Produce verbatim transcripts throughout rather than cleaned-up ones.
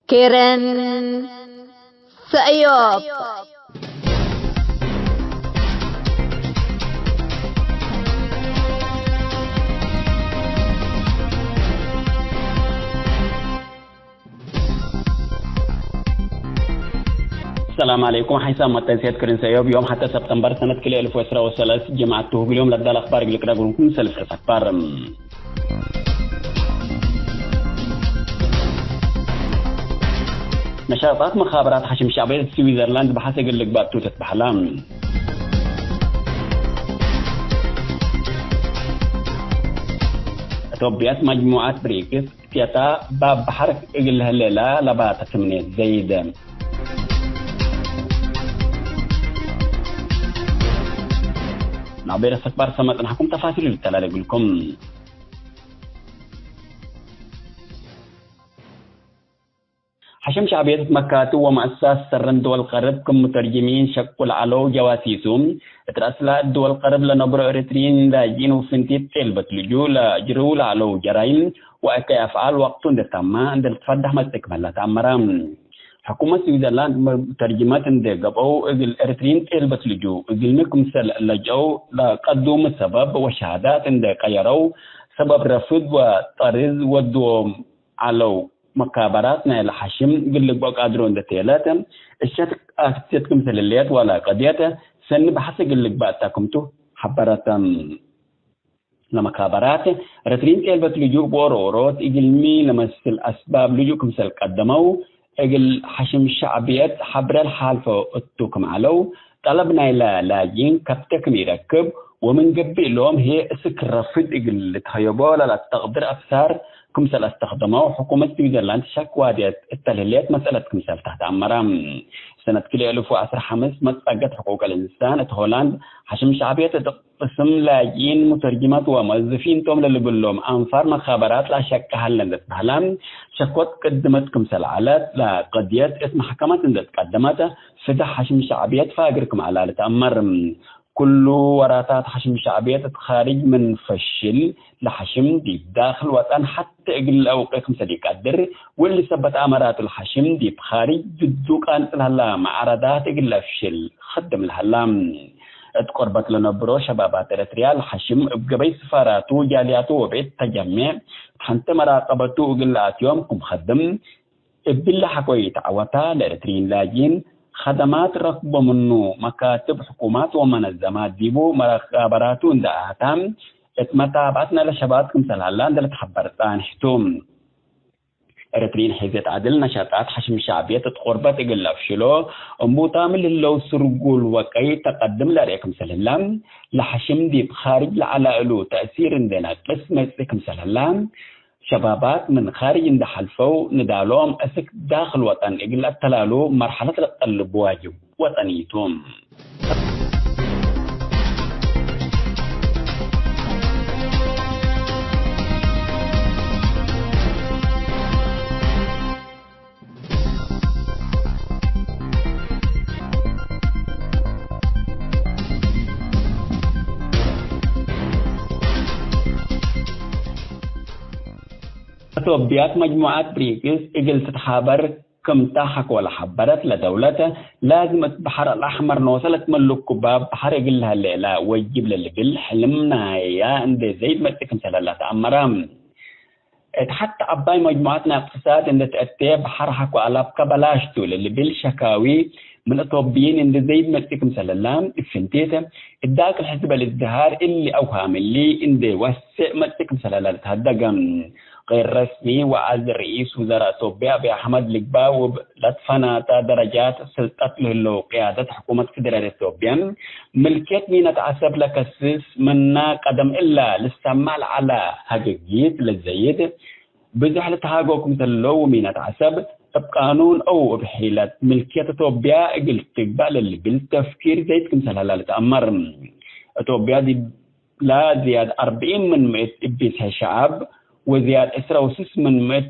ኬረን ሰእዮብ። ሰላም ዐለይኩም። ሐይሳም መተንሴት ክርን ሰእዮብ፣ ዮም ሐተ ሰብተምበር ሰነት ክልኤ እልፍ ወዕስራ ወሰለስ ጅምዐት ቱ። እግል ዮም ለዳል አክባር እግል ቅረብልኩም ሰልፍ አክባር። ነሻጣት መኻበራት ሐሽም ሸዕብየት ስዊዘርላንድ በሐስ እግል ልግባእ ቱ ትትበሀላ። እቶብያት መጅሙዓት ብሪክስ ክትያታ ባብ በሐር እግል ለህሌላ ለባተ ትምኔት ዘይደ። ናቤ ረሰክባር ሰመጽናኩም ተፋሲሉ ልተላለ እግልኩም። ሐሽም ሸዕብየት መካትብ ወመአሳስ ሰረን ድወል ቀርብ ክም ሙተርጅሚን ሸቁ ለዐለው ጀዋሲሱ፣ እት ረአስላ ድወል ቀርብ ለነብሮ ኤረትርዪን ላጅኢን ወፍንቲት ጤልበት ልጁእ ለአጅርው ለዐለው ጀራይም ወእከይ አፍዓል ወቅቱ እንዴ ታማ እንዴ ልትፈዳሕ መጽእ ክመ ለተአመረ። ሕኩመት ስዊዘርላንድ ሙተርጅመት እንዴ ገብአው እግል ኤረትርዪን ጤልበት ልጁእ እግልሚ ክምሰል ለጅአው ለቀዱሙ ሰበብ ወሸሃዳት እንዴ ቀየረው ሰበብ ረፍድ ወጠርዝ ወድዎም ዐለው። መካበራት ናይለ ሐሽም እግል ልግበኦ ቃድሮ እንዴ ቴለት፣ እሸት አክትየት ክምሰል ህሌት ወለ ቀድየት ሰኒ በሐስ እግል ልግበእ እተ ክምቱ ሐበረት። ለመካበራት፣ ኤረትርዪን ጤልበት ልጁእ ብኦሮኦሮት እግልሚ ለመስል አስባብ ልጁእ ክምሰል ቀደመው፣ እግል ሐሽም ሸዕብየት ሐብረ ለሓልፎ እቱ ክም ዐለው፣ ጠለብ ናይለ ላጅኢን ከብተ ክም ኢረክብ ወምን ገብእ እሎም ህዬ እስክ ረፍድ እግል ልትሀየቦ ለለአስተቅድር አፍሳር ክምሰል አስተክደመው ሕኩመት ስዊዘርላንድ ሸክዋ ዲብ እተ ለህሌት መስአለት ክምሰል ተአመረ። ሰነት ክልኤ እልፍ ወዐስር ሐምስ መትጸገት ሕቁቅ ልእንሳን እት ሆላንድ ሐሽም ሸዕብየት እት ቅስም ላጅኢን ሙተርጅመት ወመወዝፊን ቶም ለልብሎም አንፋር መካበራት ለአሸቀ ሀለ እንዴ ትበህለ ሸኮት ቅድመት ክምሰል ዐለት ለቀድየት እት መሕከመት እንዴ ትቀደመት ፍትሕ ሐሽም ሸዕብየት ፋግር ክም ዐለ ልትአመር። ኩሉ ወራታት ሐሽም ሸዕብየት እት ካርጅ ምን ፈሽል፣ ለሐሽም ዲብ ዳክል ወጠን ሐቴ እግል ለአውቄ ክምሰል ኢቀድር፣ ወእሊ ሰበት አመራቱ ለሐሽም ዲብ ካርጅ ድዱ ቃንጽ ለሀላ መዓረዳት እግል ለአፍሽል ክድም ለሀላ። እት ቁርበት ለነብሮ ሸባባት ኤረትርያ ለሐሽም እብ ገበይ ስፋራቱ፣ ጃልያቱ ወቤት ተጀሜዕ ሐንቴ መራቀበቱ እግል ለአትዮም ክም ከድም፣ እብሊ ሐቆ ኢተዐወታ፣ ለኤረትርዪን ላጅኢን ኸደማት ረክቦ ምኑ፣ መካትብ ሕኩማት ወመነዘማት ዲቡ መካበራቱ እንዴ አታ፣ እት መታብዐት ናይለ ሸባብ ክምሰል ሀላ እንዴ ልትሐበር ጻንሕ ቱ። ኤረትርዪን ሒዝየት ዐድል ነሻጣት ሐሽም ሸዕብየት እት ቁርበት እግል ለአፍሽሎ፣ እምቡታም ለህለው ስርጉል ወቀይ ተቀድም ለአርኤ ክምሰል ህላ፣ ለሐሽም ዲብ ካርጅ ለዐለ እሉ ተእሲር እንዴ ነቅስ መጽእ ክምሰል ህላ፣ ሸባባት ምን ካርጅ እንዴ ሐልፈው፣ ንዳሎም እስክ ዳክል ወጠን እግል ለአተላሉ መርሐለት ለትጠልብ ዋጅብ ወጠኒ ቱ። እቶብያት መጅሙዐት ብሪክስ እግል ትትሓበር ክምታ ሐቆ ለሐበረት፣ ለደውለት ላዝም እት በሐር አልአሕመር ኖሰ ለትመልኩ ባብ በሐር እግል ለሀሌላ ወጅብ ለልብል ሕልም ናያ እንዴ ዘይድ መጽእ ክምሰለ ለተአመረ። እት ሐቲ ዐባይ መጅሙዐት ናይ እቅትሳድ እንዴ ተአቴ፣ በሐር ሐቆ አላብከ በላሽ ቱ ለልብል ሸካዊ ምን አቶብይን እንዴ ዘይድ መጽእ ክምሰለላ፣ እብ ፍንቲት እት ዳክል ሕዝብ አልእዝድሃር እሊ አውሃም እሊ እንዴ ወሴዕ መጽእ ክምሰለላ ልትሀደገ። ገይር ረስሚ፣ ወዐዝ ርኢስ ውዘራእ አቶብያ አብይ አሕመድ ልግባእ ወእብ ለትፈናተ ደረጃት ስልጠት ለህለው ቅያደት ሕኩመት ፌደራል አቶብያ፣ ምልክየት ሚነት ዐሰብ ለከስስ ምና ቀደም እላ ልሰማዕ ለዐለ ሀገጊት ለዘይድ፣ ብዞሕ ልትሃጎ ክምሰል ለው ወሚነት ዐሰብ እብ ቃኑን አው እብ ሒለት ምልክየት አቶብያ እግል ትግባእ ለልብል ተፍኪር ዘይድ ክምሰል ሀላ ልትአመር። አቶብያ ዲብላ ዝያድ አርብዒን ምን ምእት እብ ቢጽሐ ሸዐብ ወዝያድ ዕስራ ወስስ ምን ምእት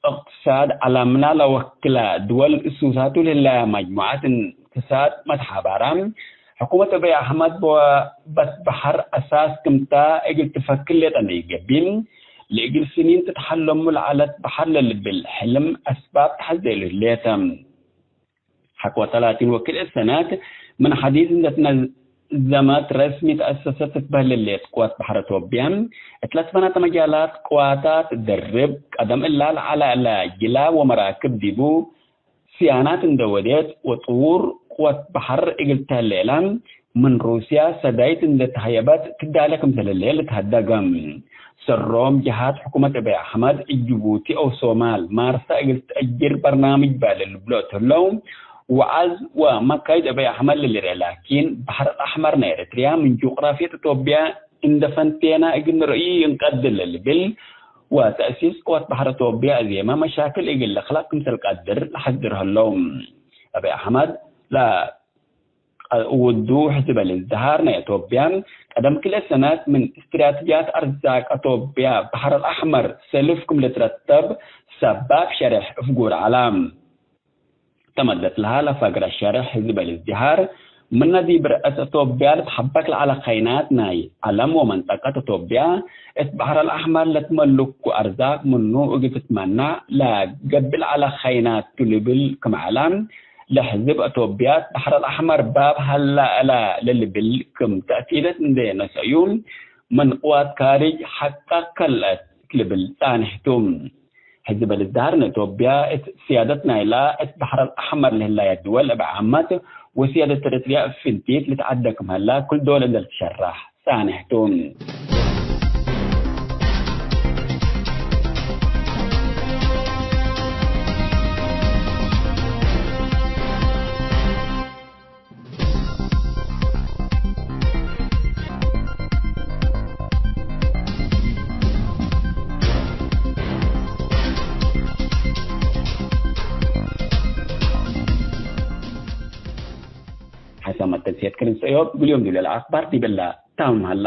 እቅትሳድ ዐላምና ለወክላ ድወል እሱሳቱ ለህላያ መጅሙዐት እቅትሳድ መትሓባራ፣ ሕኩመት አብይ አሕመድ በወበት በሐር አሳስ ክምታ እግል ትፈክር ሌጠ እንዴ ኢገብእ፣ ለእግል ስኒን ትትሐለሙ ለዐለት በሐር ለልብል ሕልም አስባብ ተሐዜ እሉ ህሌተ። ሐቆ ተላቲን ወክልኤ ሰነት ምን ሐዲስ እንደ ትነዘመት ረስሚ ተአሰሰት ትትበህል ህሌት ቅዋት በሐር ቶብያ፣ እት ለትፈናተ መጃላት ቅዋታት ድርብ ቀደም እላ ለዐለ እለ ጅላብ ወመራክብ ዲቡ ስያናት እንደ ወዴት ወጥዉር ቅወት በሐር እግል ተህሌላ፣ ምን ሩስያ ሰዳይት እንደ ተሀየበት ትዳለ ክምሰል ህሌ ልትሀደገ። ሰሮም ጀሃት ሕኩመት አብይ አሕመድ ጅቡቲ አው ሶማል ማርሰ እግል ትአጅር በርናምጅ ባለ ልብሎ እት ህለው፣ ወዐዝ ወመካይድ አብይ አሕመድ ለልርኤ ላኪን፣ በሐር አልአሕመር ናይ ኤረትርያ ምን ጁቅራፍየት ኢትዮጵያ እንደ ፈንቴና እግል ንርእዩ እንቀድር ለልብል፣ ወተእሲስ ቅወት በሐር ኢትዮጵያ እዜመ መሻክል እግል ለክለቅ ክምሰል ቀድር ለሐድር ህለው። አብይ አሕመድ ለውዱ ሕዝብ አልእዝድሃር ናይ ኢትዮጵያ፣ ቀደም ክልኤ ሰነት ምን እስትራትጅያት አርዛቅ ኢትዮጵያ በሐር አልአሕመር ሰልፍ ክም ልትረተብ ሰባብ ሸሬሕ እፍጉር ዐላ። ተመደት ለሀ ለፈግረ ሸርሕ ሕዝብ አልእዝድሃር፣ ምነ ዲብ ረአስ ኢትዮጵያ ልትሐበክ ለዐለ ከይናት ናይ ዐለም ወመንጠቀት ኢትዮጵያ፣ እት በሐር አልአሕመር ለትመልኩ አርዛቅ ምኑ እግል ትትመናዕ ለገብእ ለዐለ ከይናት ቱ ልብል ክም ዐለ፣ ለሕዝብ ኢትዮጵያ እት በሐር አልአሕመር ባብ ሀላ እለ ለልብል ክም ተእኪደት እንዴ ነሰዩ፣ ምን ቅዋት ካርጅ ሐቀ ከልአት ልብል ጻንሕ ቱ። ሕዝብ አልእዝድሃር ንኢትዮጵያ እት ስያደት ናይላ እት በሐር አልአሕመር ለህላየ ድወል እብ ዓመት ወስያደት ኤረትርያ እብ ፍንቲት ልትዐደ ክም ሀላ ክል ዶል እንዴ ልትሸረሕ ጻንሕ ቱ። ሐሰመት ተንስየት ክርን ሰእዮብ እግል ዮም ዲብለ ለአክባር ዲብለ ታምም ሀላ።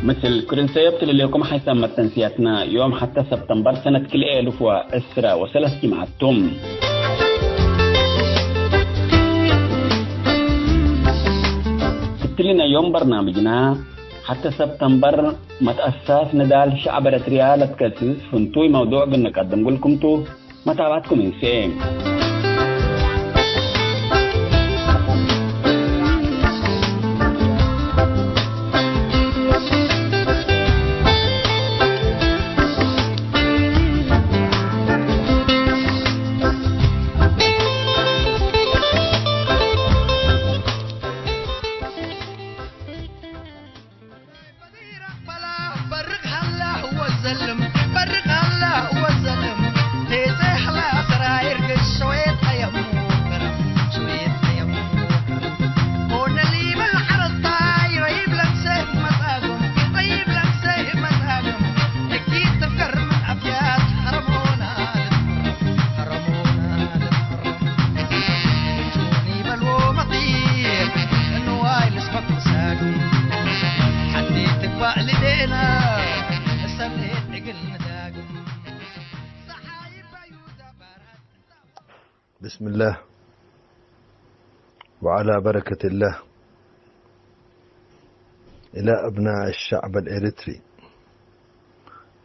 ምስል ክርን ሰእዮብ ትልሌኩም ሐሰመት ተንስየትነ ዮም ሐተ ሰብተምበር ሰነት ክልኤ እልፍ ወዕስረ ወሰለስ ጅምዐት ቱ። እትሊ ናይ ዮም በርናምጅና፣ ሐተ ሰብተምበር፣ መትአሳስ ንዳል ሸዕብ ኤረትርያ ለትከስስ ፍንቱይ መውዱዕ እግል ንቀድም እግልኩም ቱ፣ መታብዐትኩም እንሴ። بسم الله، وعلى بركة الله، إلى أبناء الشعب الإريتري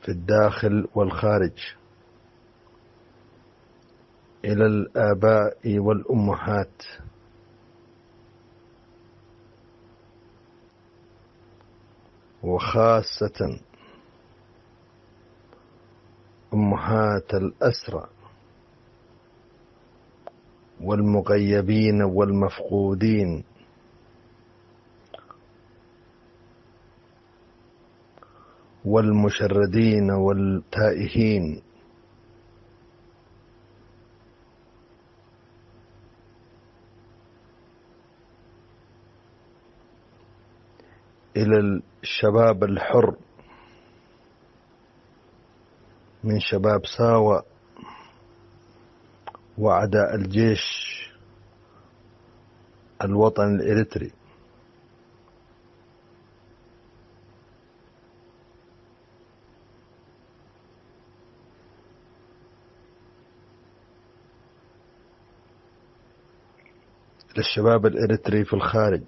في الداخل والخارج، إلى الآباء والأمهات، وخاصة أمهات الأسرى والمغيبين والمفقودين والمشردين والتائهين، إلى الشباب الحر من شباب ساوة وأعداء الجيش الوطني الإريتري. للشباب الإريتري في الخارج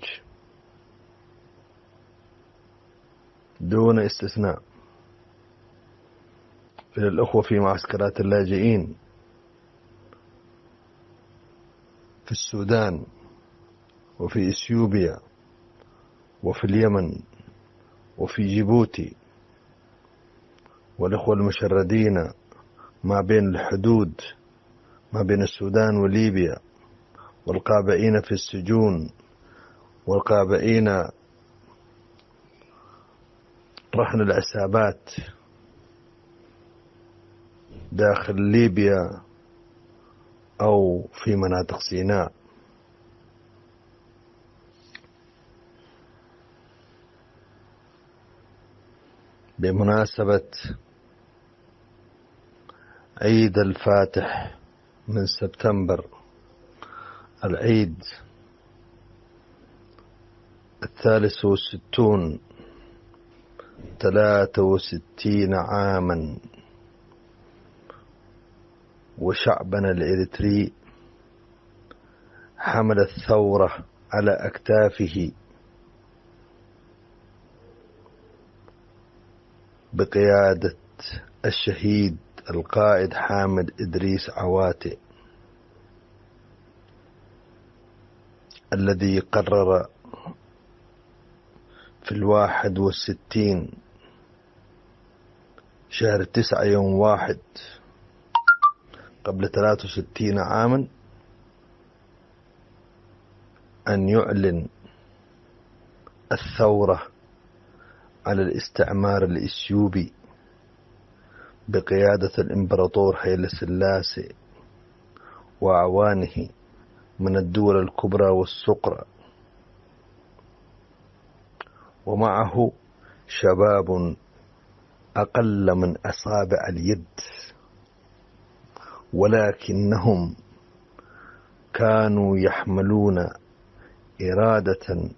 دون استثناء، إلى الأخوة في معسكرات اللاجئين في السودان وفي إثيوبيا وفي اليمن وفي جيبوتي، والإخوة المشردين ما بين الحدود، ما بين السودان وليبيا، والقابعين في السجون، والقابعين رهن العصابات داخل ليبيا أو في مناطق سيناء. بمناسبة عيد الفاتح من سبتمبر، العيد الثالث والستون، ثلاثة وستين عاما، وشعبنا الإريتري حمل الثورة على أكتافه بقيادة الشهيد القائد حامد إدريس عواتي، الذي قرر في الواحد والستين شهر تسعة يوم واحد قبل ثلاثة وستين عاما أن يعلن الثورة على الاستعمار الإثيوبي بقيادة الإمبراطور هيلة سلاسي وأعوانه من الدول الكبرى والصغرى، ومعه شباب أقل من أصابع اليد، ولكنهم كانوا يحملون إرادة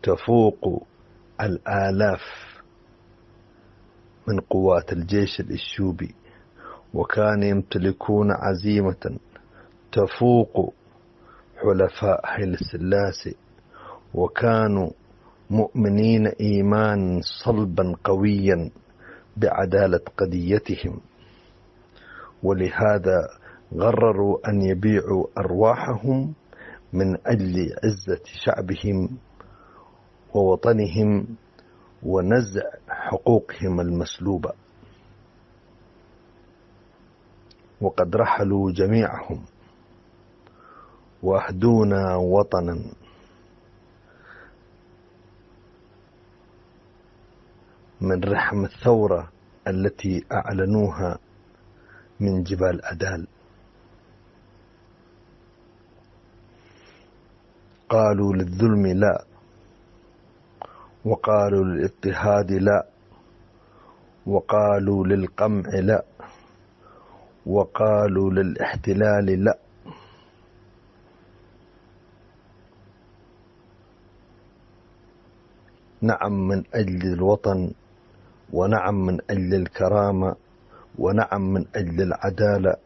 تفوق الآلاف من قوات الجيش الإثيوبي، وكانوا يمتلكون عزيمة تفوق حلفاء هيل سلاسي، وكانوا مؤمنين إيمانا صلبا قويا بعدالة قضيتهم، ولهذا قرروا أن يبيعوا أرواحهم من أجل عزة شعبهم ووطنهم ونزع حقوقهم المسلوبة. وقد رحلوا جميعهم وأهدونا وطنا من رحم الثورة التي أعلنوها من جبال أدال. قالوا للظلم لا، وقالوا للاضطهاد لا، وقالوا للقمع لا، وقالوا للاحتلال لا. نعم من أجل الوطن، ونعم من أجل الكرامة، ونعم من أجل العدالة،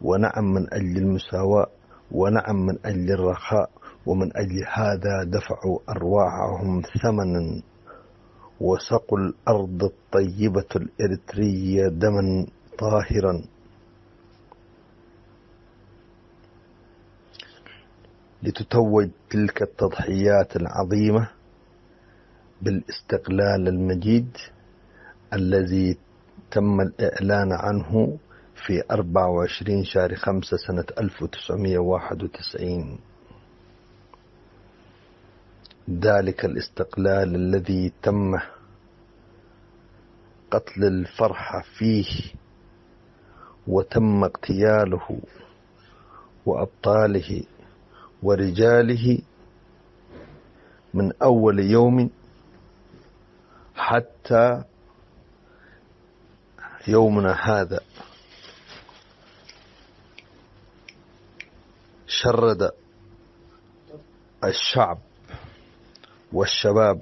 ونعم من أجل المساواة، ونعم من أجل الرخاء، ومن أجل هذا دفعوا أرواحهم ثمنا وسقوا الأرض الطيبة الإريترية دما طاهرا لتتوج تلك التضحيات العظيمة بالاستقلال المجيد الذي تم الإعلان عنه في أربعة وعشرين شهر خمسة سنة ألف وتسعمية وواحد وتسعين. ذلك الاستقلال الذي تم قتل الفرحة فيه، وتم اغتياله وأبطاله ورجاله من أول يوم حتى يومنا هذا. شرد الشعب والشباب،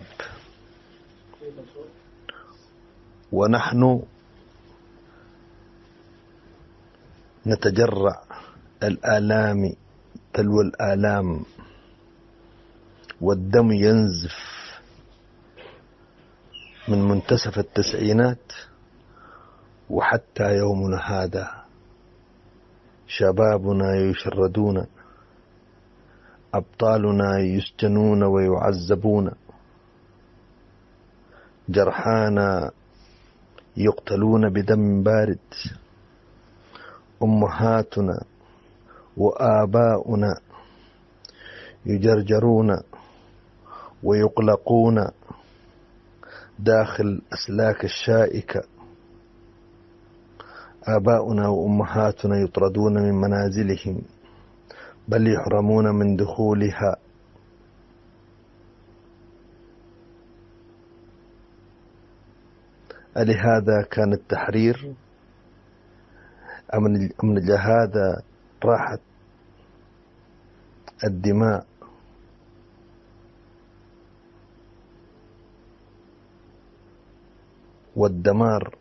ونحن نتجرع الآلام تلو الآلام، والدم ينزف من منتصف التسعينات وحتى يومنا هذا. شبابنا يشردون، أبطالنا يسجنون ويعذبون، جرحانا يقتلون بدم بارد، أمهاتنا وآباؤنا يجرجرون ويقلقون داخل الأسلاك الشائكة. آباؤنا وأمهاتنا يطردون من منازلهم، بل يحرمون من دخولها. ألهذا كان التحرير؟ أم، أم لهذا راحت الدماء والدمار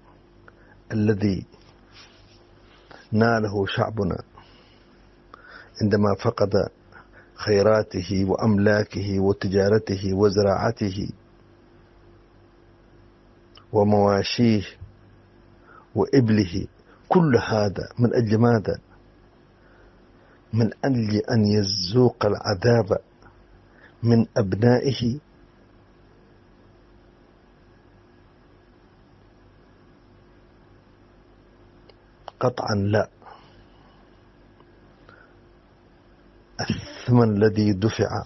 الذي ناله شعبنا عندما فقد خيراته وأملاكه وتجارته وزراعته ومواشيه وإبله؟ كل هذا من أجل ماذا؟ من أجل أن يذوق العذاب من أبنائه؟ قطعا لا. الثمن الذي دفع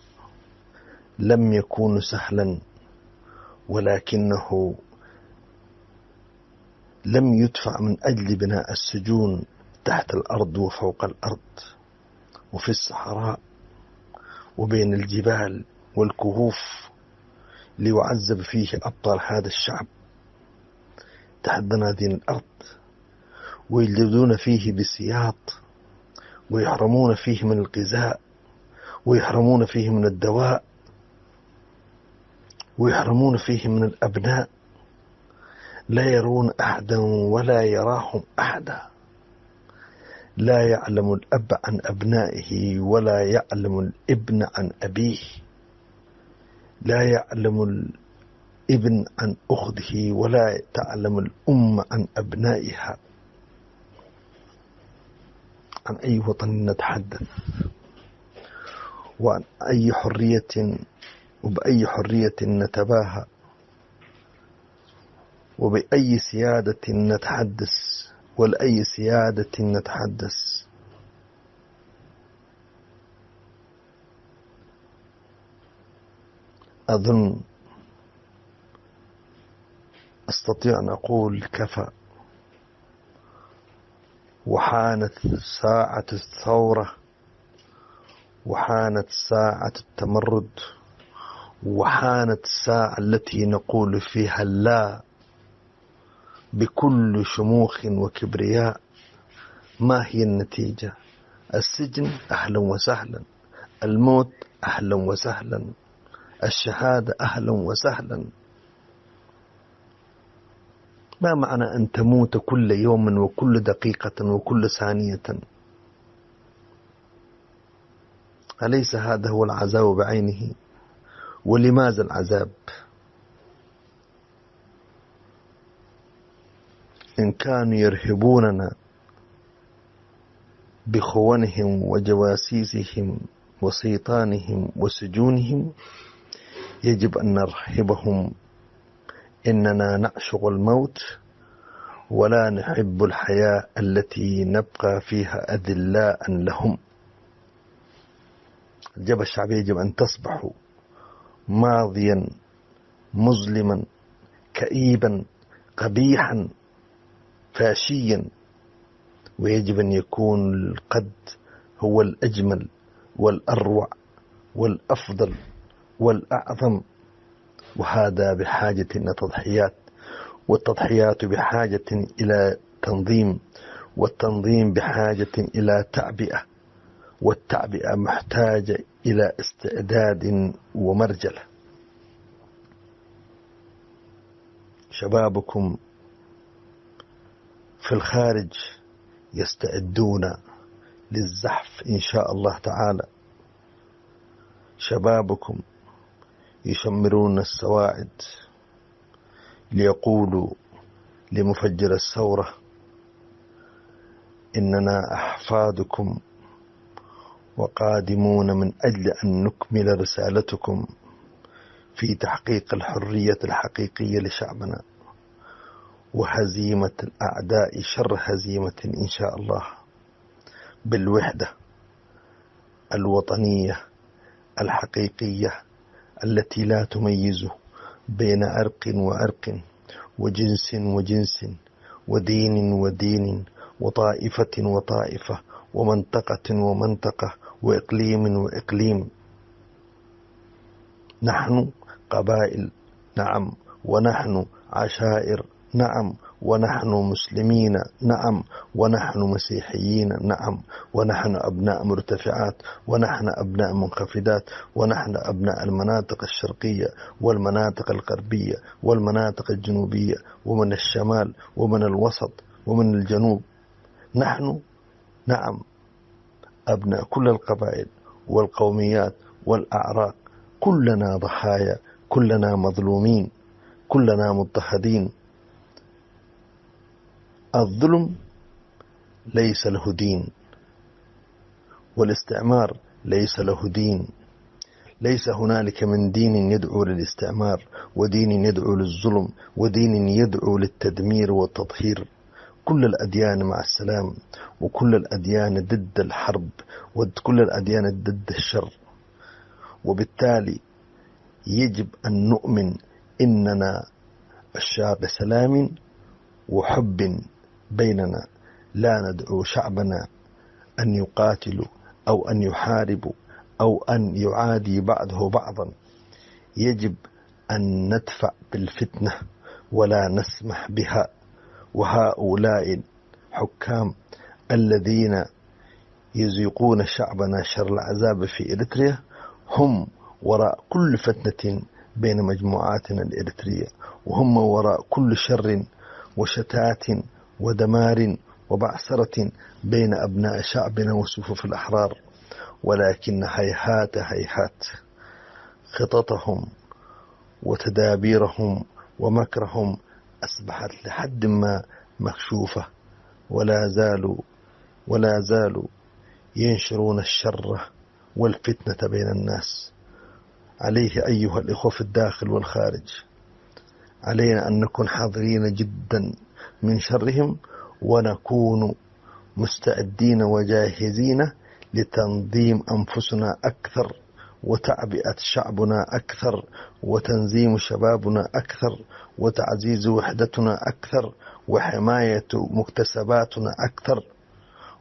لم يكن سهلا، ولكنه لم يدفع من أجل بناء السجون تحت الأرض وفوق الأرض وفي الصحراء وبين الجبال والكهوف، ليعذب فيه أبطال هذا الشعب تحت دنادين الأرض، ويجلدون فيه بالسياط، ويحرمون فيه من الغذاء، ويحرمون فيه من الدواء، ويحرمون فيه من الأبناء. لا يرون أحدا ولا يراهم أحدا. لا يعلم الأب عن أبنائه ولا يعلم الابن عن أبيه. لا يعلم الابن عن أخته ولا تعلم الأم عن أبنائها. عن أي وطن نتحدث؟ وعن أي حرية، وبأي حرية نتباهى؟ وبأي سيادة نتحدث؟ ولأي سيادة نتحدث؟ أظن أستطيع أن أقول كفى. وحانت ساعة الثورة، وحانت ساعة التمرد، وحانت الساعة التي نقول فيها لا بكل شموخ وكبرياء. ما هي النتيجة؟ السجن أهلا وسهلا، الموت أهلا وسهلا، الشهادة أهلا وسهلا. ما معنى أن تموت كل يوم وكل دقيقة وكل ثانية؟ أليس هذا هو العذاب بعينه؟ ولماذا العذاب؟ إن كانوا يرهبوننا بخونهم وجواسيسهم وسيطانهم وسجونهم، يجب أن نرهبهم. إننا نعشق الموت ولا نحب الحياة التي نبقى فيها أذلاء لهم. الجبهة الشعبية يجب أن تصبح ماضيا مظلما، كئيبا، قبيحا، فاشيا، ويجب أن يكون القد هو الأجمل والأروع والأفضل والأعظم. وهذا بحاجة إلى تضحيات، والتضحيات بحاجة إلى تنظيم، والتنظيم بحاجة إلى تعبئة، والتعبئة محتاجة إلى استعداد ومرجلة. شبابكم في الخارج يستعدون للزحف إن شاء الله تعالى. شبابكم يشمرون السواعد ليقولوا لمفجر الثورة: إننا أحفادكم وقادمون من أجل أن نكمل رسالتكم في تحقيق الحرية الحقيقية لشعبنا وهزيمة الأعداء شر هزيمة إن شاء الله، بالوحدة الوطنية الحقيقية التي لا تميز بين عرق وعرق، وجنس وجنس، ودين ودين، وطائفة وطائفة، ومنطقة ومنطقة، وإقليم وإقليم. نحن قبائل، نعم، ونحن عشائر، نعم، ونحن مسلمين، نعم، ونحن مسيحيين، نعم، ونحن أبناء مرتفعات، ونحن أبناء منخفضات، ونحن أبناء المناطق الشرقية والمناطق الغربية والمناطق الجنوبية ومن الشمال ومن الوسط ومن الجنوب. نحن، نعم، أبناء كل القبائل والقوميات والأعراق، كلنا ضحايا، كلنا مظلومين، كلنا مضطهدين. الظلم ليس له دين، والاستعمار ليس له دين. ليس هنالك من دين يدعو للاستعمار، ودين يدعو للظلم، ودين يدعو للتدمير والتطهير. كل الأديان مع السلام، وكل الأديان ضد الحرب، وكل الأديان ضد الشر. وبالتالي يجب أن نؤمن إننا عشاق سلام وحب بيننا، لا ندعو شعبنا أن يقاتلوا أو أن يحاربوا أو أن يعادي بعضه بعضا. يجب أن ندفع بالفتنة ولا نسمح بها. وهؤلاء الحكام الذين يذيقون شعبنا شر العذاب في إريتريا هم وراء كل فتنة بين مجموعاتنا الإريترية، وهم وراء كل شر وشتات ودمار وبعثرة بين أبناء شعبنا وصفوف الأحرار. ولكن هيهات هيهات، خططهم وتدابيرهم ومكرهم أصبحت لحد ما مكشوفة، ولا زالوا، ولا زالوا ينشرون الشر والفتنة بين الناس. عليه أيها الإخوة في الداخل والخارج، علينا أن نكون حذرين جدا من شرهم، ونكون مستعدين وجاهزين لتنظيم أنفسنا أكثر، وتعبئة شعبنا أكثر، وتنظيم شبابنا أكثر، وتعزيز وحدتنا أكثر، وحماية مكتسباتنا أكثر،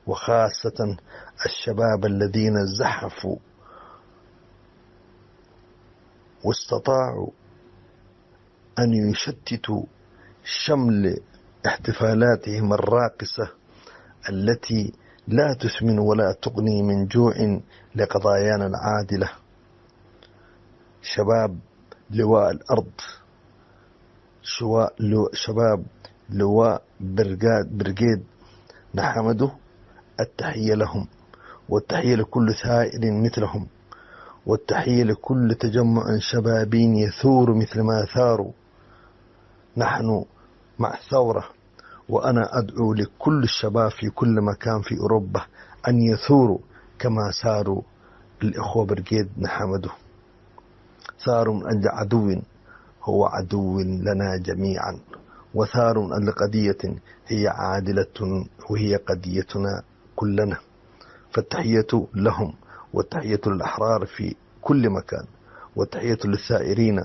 وخاصة الشباب الذين زحفوا واستطاعوا أن يشتتوا شمل احتفالاتهم الراقصة التي لا تسمن ولا تغني من جوع لقضايانا العادلة. شباب لواء الأرض، شوا-، لو-، شباب لواء برغاد-، برغيد نحمده، التحية لهم، والتحية لكل ثائر مثلهم، والتحية لكل تجمع شبابي يثور مثل ما ثاروا. نحن مع الثورة، وأنا أدعو لكل الشباب في كل مكان في أوروبا أن يثوروا كما ثاروا الإخوة برغيد نحمده. ثاروا من أجل عدو هو عدو لنا جميعا، وثاروا من أجل قضية هي عادلة وهي قضيتنا كلنا. فالتحية لهم، والتحية للأحرار في كل مكان، والتحية للثائرين،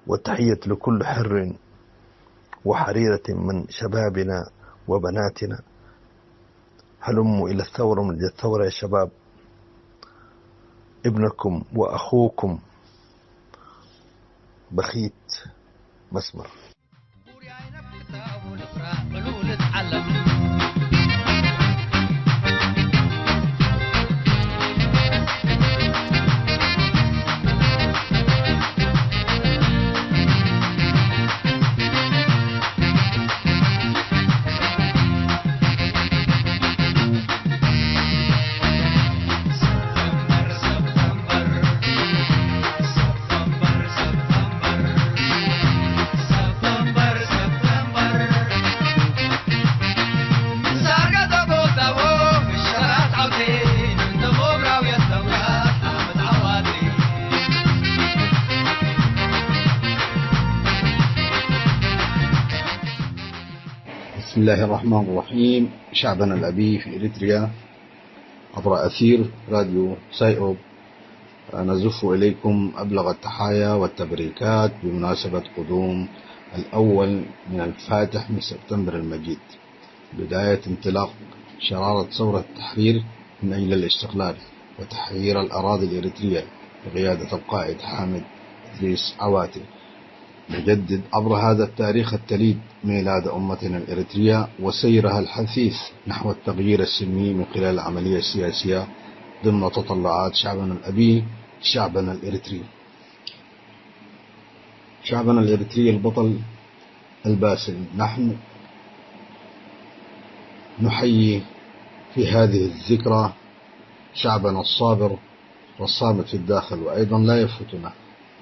والتحية لكل حر وحريرة من شبابنا وبناتنا. هلموا إلى الثورة، من أجل الثورة يا شباب. ابنكم وأخوكم بخيت مسمر. بسم الله الرحمن الرحيم. شعبنا الأبي في إريتريا عبر أثير راديو سايوب، نزف إليكم أبلغ التحايا والتبريكات بمناسبة قدوم الأول من الفاتح من سبتمبر المجيد، بداية انطلاق شرارة ثورة التحرير من أجل الاستقلال وتحرير الأراضي الإريترية بقيادة القائد حامد إدريس عواتي. نجدد عبر هذا التاريخ التليد ميلاد أمتنا الإريترية وسيرها الحثيث نحو التغيير السلمي من خلال العملية السياسية ضمن تطلعات شعبنا الأبي، شعبنا الإريتري. شعبنا الإريتري البطل الباسل، نحن نحيي في هذه الذكرى شعبنا الصابر والصامد في الداخل، وأيضًا لا يفوتنا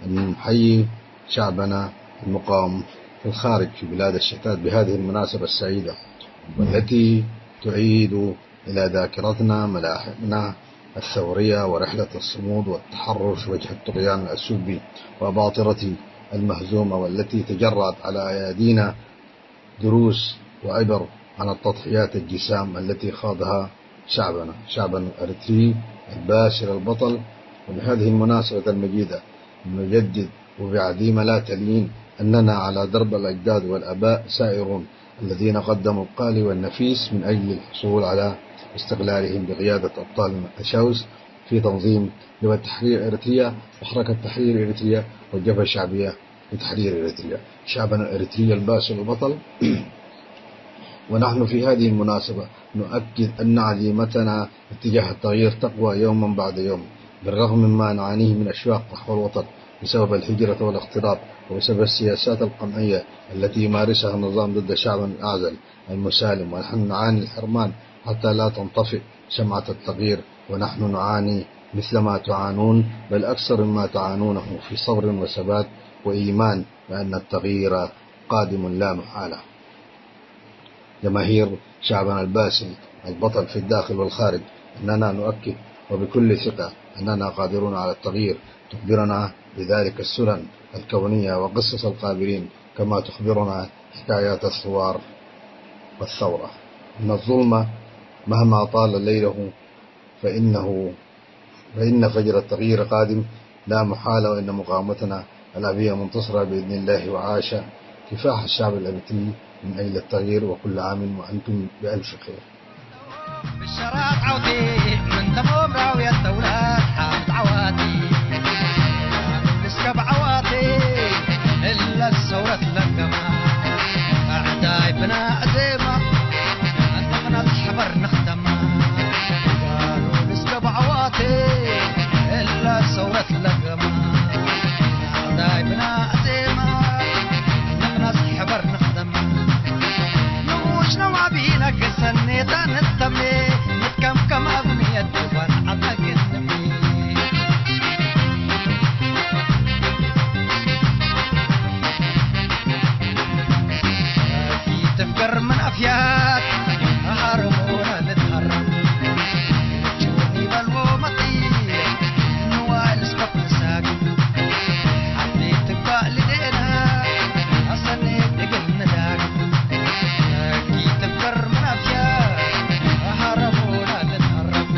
أن نحيي شعبنا المقاوم في الخارج في بلاد الشتات بهذه المناسبة السعيدة، والتي تعيد إلى ذاكرتنا ملاحمنا الثورية ورحلة الصمود والتحرش وجه الطغيان الأسوبي وأباطرته المهزومة، والتي تجرأت على أيادينا دروس وعبر عن التضحيات الجسام التي خاضها شعبنا، شعبنا الإريتري الباسل البطل. وبهذه المناسبة المجيدة نجدد وبعزيمة لا تلين أننا على درب الأجداد والآباء سائرون، الذين قدموا الغالي والنفيس من أجل الحصول على استقلالهم بقيادة أبطالنا الأشاوس في تنظيم جبهة تحرير إريتريا وحركة تحرير إريتريا والجبهة الشعبية لتحرير إريتريا. شعبنا الإريتري الباسل البطل. ونحن في هذه المناسبة نؤكد أن عزيمتنا اتجاه التغيير تقوى يوما بعد يوم، بالرغم مما نعانيه من أشواق نحو الوطن بسبب الهجرة والاغتراب، وبسبب السياسات القمعية التي يمارسها النظام ضد شعبنا الأعزل المسالم. ونحن نعاني الحرمان حتى لا تنطفئ شمعة التغيير، ونحن نعاني مثل ما تعانون، بل أكثر مما تعانونه، في صبر وثبات وإيمان بأن التغيير قادم لا محالة. جماهير شعبنا الباسل البطل في الداخل والخارج، إننا نؤكد وبكل ثقة أننا قادرون على التغيير. تخبرنا بذلك السنن الكونية وقصص الغابرين، كما تخبرنا حكايات الثوار والثورة. إن الظلم مهما طال ليله فإنه، فإن فجر التغيير قادم لا محالة، وإن مقاومتنا الأبية منتصرة بإذن الله. وعاش كفاح الشعب الأريتري من أجل التغيير، وكل عام وأنتم بألف خير. ብሸራት ዓውቲ ምን ተሞም ራውየት ተውለት ሓምድ ዓዋቲ። እስከ ብዓዋቲ እለ ሰውረት ለገማ። ኣዕዳይ ብና እዜማ። እንተኽነት ሕበር ንኽደማ። እስከ ብዓዋቲ እለ ሰውረት ለገማ። ኣዕዳይ ብና እዜማ። እንተኽነት ሕበር ንኽደማ። ንኡሽ ነዋቢ ነገሰኔታ ንተሜ፣ ንትከምከም አብንየት ዲዋን ዐጠ ግንሚ። ኢትፍገር ምን አፍያት፣ አሃርሞነ ልትሀረም። ጩኒ በልዎ መጢ፣ ንዋይ ልስከብ ንሳግ። ሐቴ ትግባእ ልዴና፣ አሰኔት እግል ንዳግ። እኪ ትንፈር ምን አፍያ፣ አሃረሙና ልትአረም።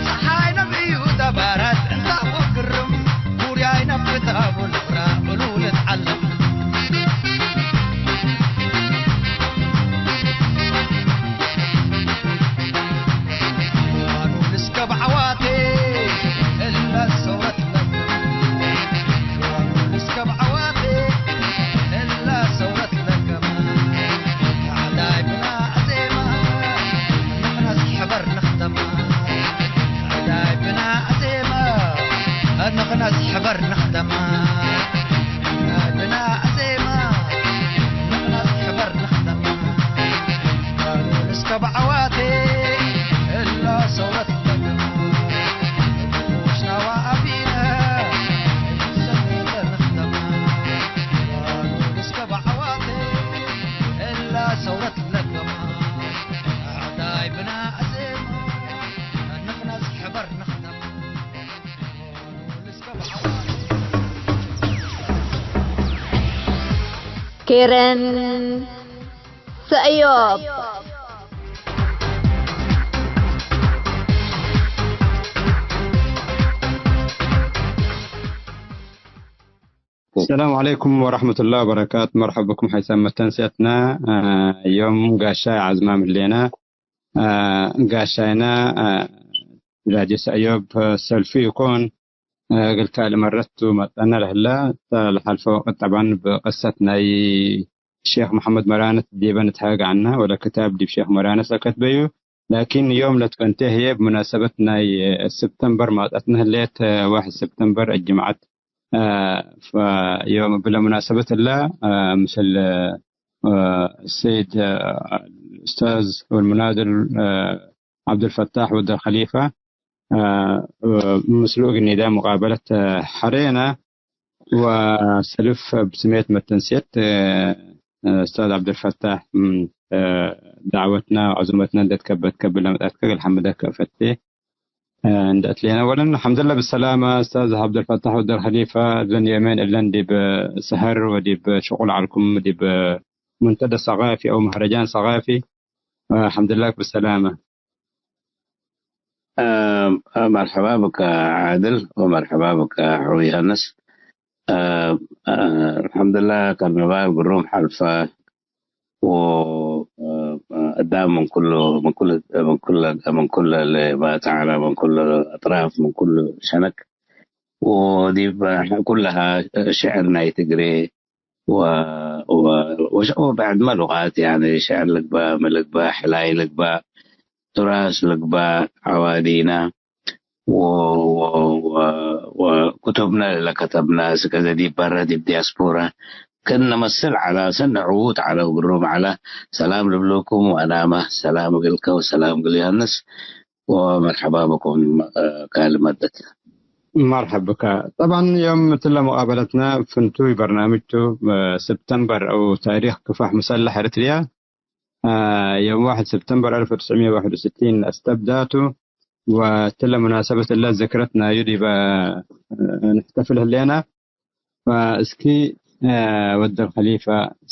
ጸሓይ ነብዩ ደባራት እንታቦ ግርም፣ ቡርያይ ነፍታቡ ልፍራ እሉ ልትዓለም። ዋኑ ልስከብ ዐዋቴ እለ ሰውረት ለገማ። ዋኑ ልስከብ ዐዋቴ እለ ሰውረት ለገማ። ዐዳይ ብና አዜማ ንሕነስ ሕበር ንኽደማ። ዐዳይ ብና አዜማ ንሕነስ ሕበር ንኽደማ። ዐዳይ ብና አዜማ ንሕነስ ሕበር ንኽደማ። ቃሉ እስከ ብዐዋቴ እለ ሰውረት ለገማ። ርኡሽና ወአቢነ ሰኔተ ንኽደማ። ቃሉ እስከ ብዐዋቴ እለ ሰውረት ለገማ። አዕዳይ ብና አዜማ ንሕነስ ሕበር ንኽደማ። ቃሉ እስከ ብዐዋቴ ኬረን ሰእዮብ። السلام عليكم ورحمة الله وبركاته. مرحبا بكم حسام متنسيتنا. آه، يوم قاشاي عزمام اللينا. آه، قاشاينا، آه، ራጀ ሰእዮብ፣ አ፣ ሰልፊ ይኮን፣ አ፣ እግል ካልእ መረት ቱ መጽአነ ለህለ፣ ተ-፣ ለሐልፈ ወቅት ጠብዐን ብቅሰት ናይ ሼክ መሐመድ መራነት ዲበ ንትሃጌ ዐነ፣ ወለክታብ ዲብ ሼክ መራነት ለከትበዩ፣ ላኪን ዮም ለትፈንቴ ህዬ ብሙናሰበት ናይ፣ አ፣ ስብተምበር ማጽአትነ ህሌት፣ አ፣ ዋሕድ ስብተምበር አጅምዐት፣ አ፣ ፈዮም እብለ ሙናሰበት እለ፣ አ፣ ምስል፣ አ፣ ሰይድ፣ አ፣ አልኡስታዝ ወልሙናድል፣ አ፣ ዐብዱልፈታሕ ወልድ አልከሊፈ፣ አ፣ ምስሉ እግል ኒዳይ ሙቃበለት ሐሬነ፣ ወሰልፍ እብ ስሜት መተንስየት፣ አ፣ ኡስታዝ ዐብዱልፈታሕ፣ እም፣ አ፣ ዳዕወትና ወዐዙመትና እንዴ ትከበትከ እብለ መጽአትከ እግል ሐምደከ እፈቴ፣ አ፣ እንዴ አትሌነ። ወለን ሐምድለ ብሰላመ ኡስታዝ ዐብዱልፈታሕ ወልድ አልከሊፈ፣ እለን ዮሜን እለን ዲብ ሰሀር ወዲብ ሽቁል ዐልኩም ዲብ ሙንተደ ሰቃፊ አው መህረጃን ሰቃፊ፣ አ፣ ሐምድላክ ብሰላመ። አ፣ መርሐባ ብከ ዓድል ወመርሐባ ብከ ሐው ዮሐንስ። አ፣ አ፣ አልሐምዱሊላህ፣ ከርነባል ግሩም ሐልፈ ወ፣ አ፣ አዳም ምን ኩሉ፣ ምን ኩሉ፣ ምን ኩለ፣ ምን ኩለ ለባጽዕ ዐለ፣ ምን ኩሉ አጥራፍ፣ ምን ኩሉ ሸነክ ወዲብ ኩለሃ ሽዕር ናይ ትግሬ ወ-፣ ወ-፣ ወሸ-፣ ወብዕድመ ሉቃት፣ ያኒ፣ ሽዕር ልግበእ፣ ሚ ልግበእ፣ ሕላይ ልግበእ፣ ቱራስ ልግበእ፣ ዐዋዲነ ወ-፣ ወ-፣ ወ-፣ ወክቱብነ ለከተብነ፣ እስከ ዘዲብ በረ ዲብ ዲያስፖራ ክእነ መስል ዐለ፣ ሰኒ ዕዉት ዐለ፣ ግሩም ዐለ። ሰላም ልብሉኩም ወአናመ ሰላም እግልከ ወሰላም እግል ዮሐንስ። ወመርሐባ ብኩም፣ አ፣ ካልእ መደት። መርሐብ ብከ። ጠብዐን፣ ዮም እትለ ሙቃበለትነ ፍንቱይ በርናምጅ ቱ፣ አ፣ ስብተምበር አው ታሪክ ክፋሕ ሙሰለሕ ኤረትርያ፣ አ፣ ዮም ዋሕድ ስብተምበር አልፍ ወትስዕምየ ወዋሕድ ወስቲን አስተብዳ ቱ፣ ወእትለ ሙናሰበት እለ ዝክረት ናዩ ዲበ፣ አ፣ ንሕተፍል ህሌነ። ፈእስኪ፣ አ፣ ወድ አልከሊፈ፣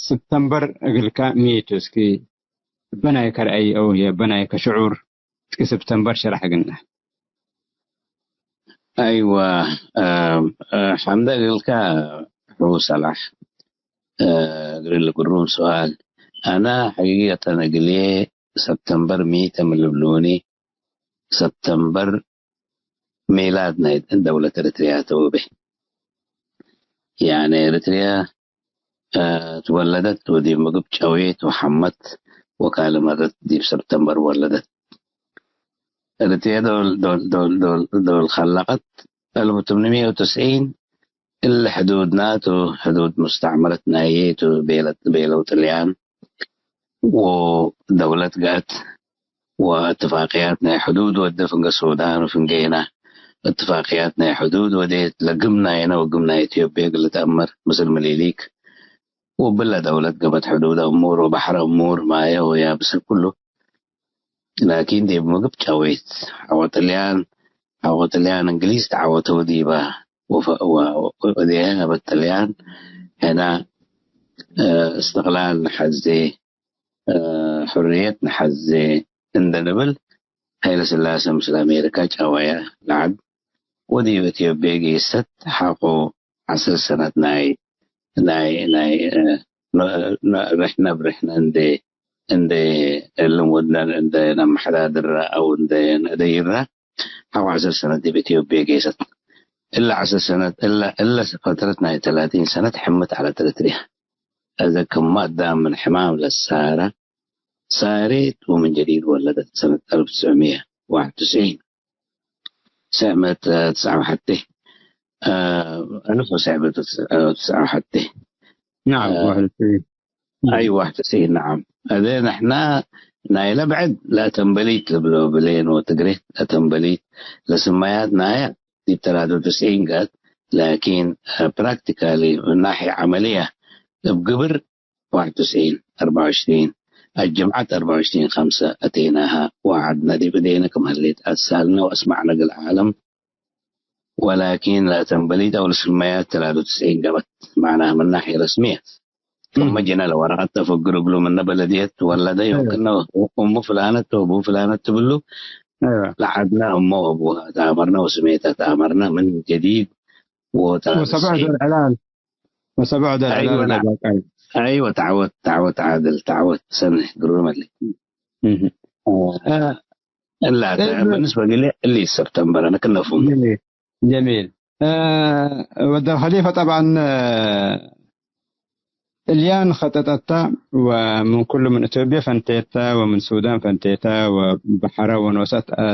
ስብተምበር እግልከ ሚ ቱ? እስኪ እበ ናይከ ረአይ አው ህዬ እበ ናይከ ሽዑር፣ እስኪ ስብተምበር ሸረሕ እግልነ። አይወ፣ አ፣ አ፣ ሐምደ እግልከ ሑ ሰላሕ፣ አ፣ እግል ግሩም ሱኣል። አነ ሐቂቀተን እግልዬ ሰብተምበር ሚተ ምን ልብሉኒ፣ ሰብተምበር ሜላድ ናይ ደውለት ኤረትርያ ተ ወቤ። ያኒ ኤረትርያ፣ አ፣ ትወለደት ወዲብ ምግብ ጨዌት ወሐመት ወካልእ መረት ዲብ ሰብተምበር ወለደት። ኤረትርያ ዶል፣ ዶል፣ ዶል፣ ዶል፣ ዶል ከለቀት አልፍ ወትምንምየ ወትስዒን እሊ ሕዱድና ቱ፣ ሕዱድ ሙስተዕመረት ናዬ ቱ ቤለት፣ ቤለው ጥልያን። ወደውለት ገአት ወእትፋቅያት ናይ ሕዱድ ወደ ፍንገ ሱዳን ወፍንጌና እትፋቅያት ናይ ሕዱድ ወዴት ለግም ናይነ ወግም ናይ ኢትዮጵየ እግል ልትአመር ምስል ምሊሊክ ወብለ ደውለት ገበት ሕዱድ እሙር ወበሐር እሙር ማየ ወያብሰ ኩሉ። ላኪን ዲብ ምግብ ጨዌት ሐቆ ጥልያን፣ ሐቆ ጥልያን እንግሊዝ ተዐወተው ዲበ ወፈ-፣ ወ-፣ ወ-፣ ወዴ ሀበት ጥልያን ሕነ፣ እ፣ እስትቅላል ነሐዜ፣ እ፣ ሕርየት ነሐዜ እንደ ንብል፣ ሀይለ ስላሰ ምስል አሜሪካ ጨወየ ለዐድ ወዲብ ኢትዮጵየ ጌሰት ሐቆ ዐስር ሰነት ናይ፣ ናይ፣ ናይ፣ እ፣ ነ-፣ ነ-፣ ርሕነ ብርሕነ እንዴ፣ እንዴ እልም ወድነን እንዴ ነመሐዳድረ አው እንዴ ነአደይረ ሐቆ ዐስር ሰነት ዲብ ኢትዮጵየ ጌሰት። እለ ዐስር ሰነት፣ እለ፣ እለ ፈትረት ናይ ተላቲን ሰነት ሕምት ዐለት ኤረትርየ። እዘ ክመ አዳም ምን ሕማም ለሳረ ሳሬት ወምን ጀዲድ ወለደት ሰነት አልፍ ወትስዕምየ ወዋሕድ ወትስዒን። ሰዕመት፣ አ፣ ትስዓ ወሐቴ፣ አ፣ አልፍ ወሰዕመት ወትስዓ ወሐቴ። ነዓም፣ አ፣ ዋሕድ ወትስዒን። አይ፣ ዋሕድ ወትስዒን፣ ነዓም። አዜ ንሕና ናይለ ብዕድ ለአተንበሊት ልብሎ ብሌን ወትግሬ ለአተንበሊት ለስመያት ናየ ዲብ ተላቱ ወትስዒን ገአት፣ ላኪን፣ አ፣ ፕራክቲካሊ ምን ናሕየ ዐመልየ እብ ግብር ዋሕድ ወትስዒን፣ አርበዕ ወዕሽሪን፣ አጅምዐት አርበዕ ወዕሽሪን ኸምሰ አቴናሃ ወዐድነ ዲብ እዴነ ክም ህሌት አትሳልነ ወአስመዕነ እግል ዓለም። ወላኪን ለአተንበሊት አው ለስመያት ተላቱ ወትስዒን ገበት፣ መዕናህ ምን ናሕየ ረስምየ ክመ ጅነ ለወረቀት ተፍግር እግሉ ምነ በለድየት ወለደ። ዮም ክነ እሙ ፍላነት ወቡ ፍላነት ትብሉ። ለዐድነ እሞ ወቡሃ ተአመርነ ወስሜተ ተአመርነ ምን ጀዲድ ወሰብዕ ወተአስዒ። ዘር ዕላል ወሰብዕ ዘር ዕላል። አይወ፣ ተዓወት፣ ተዓወት፣ ዓድል፣ ተዓወት፣ ሰኒ፣ ግሩም አለ። እህ። አ፣ እላ፣ እብ- ብንስበ ግሌ እሊ ሰብተምበር አነ ክነፉም። ጀሚል፣ ጀሚል። አ፣ ወደ ኸሊፈ ጠብዓን፣ አ፣ ጥልያን ኸጠጠታ ወምን ኩሉ ምን ኢትዮጵያ ፈንቴታ ወምን ሱዳን ፈንቴታ ወበሐረ ወኖሳ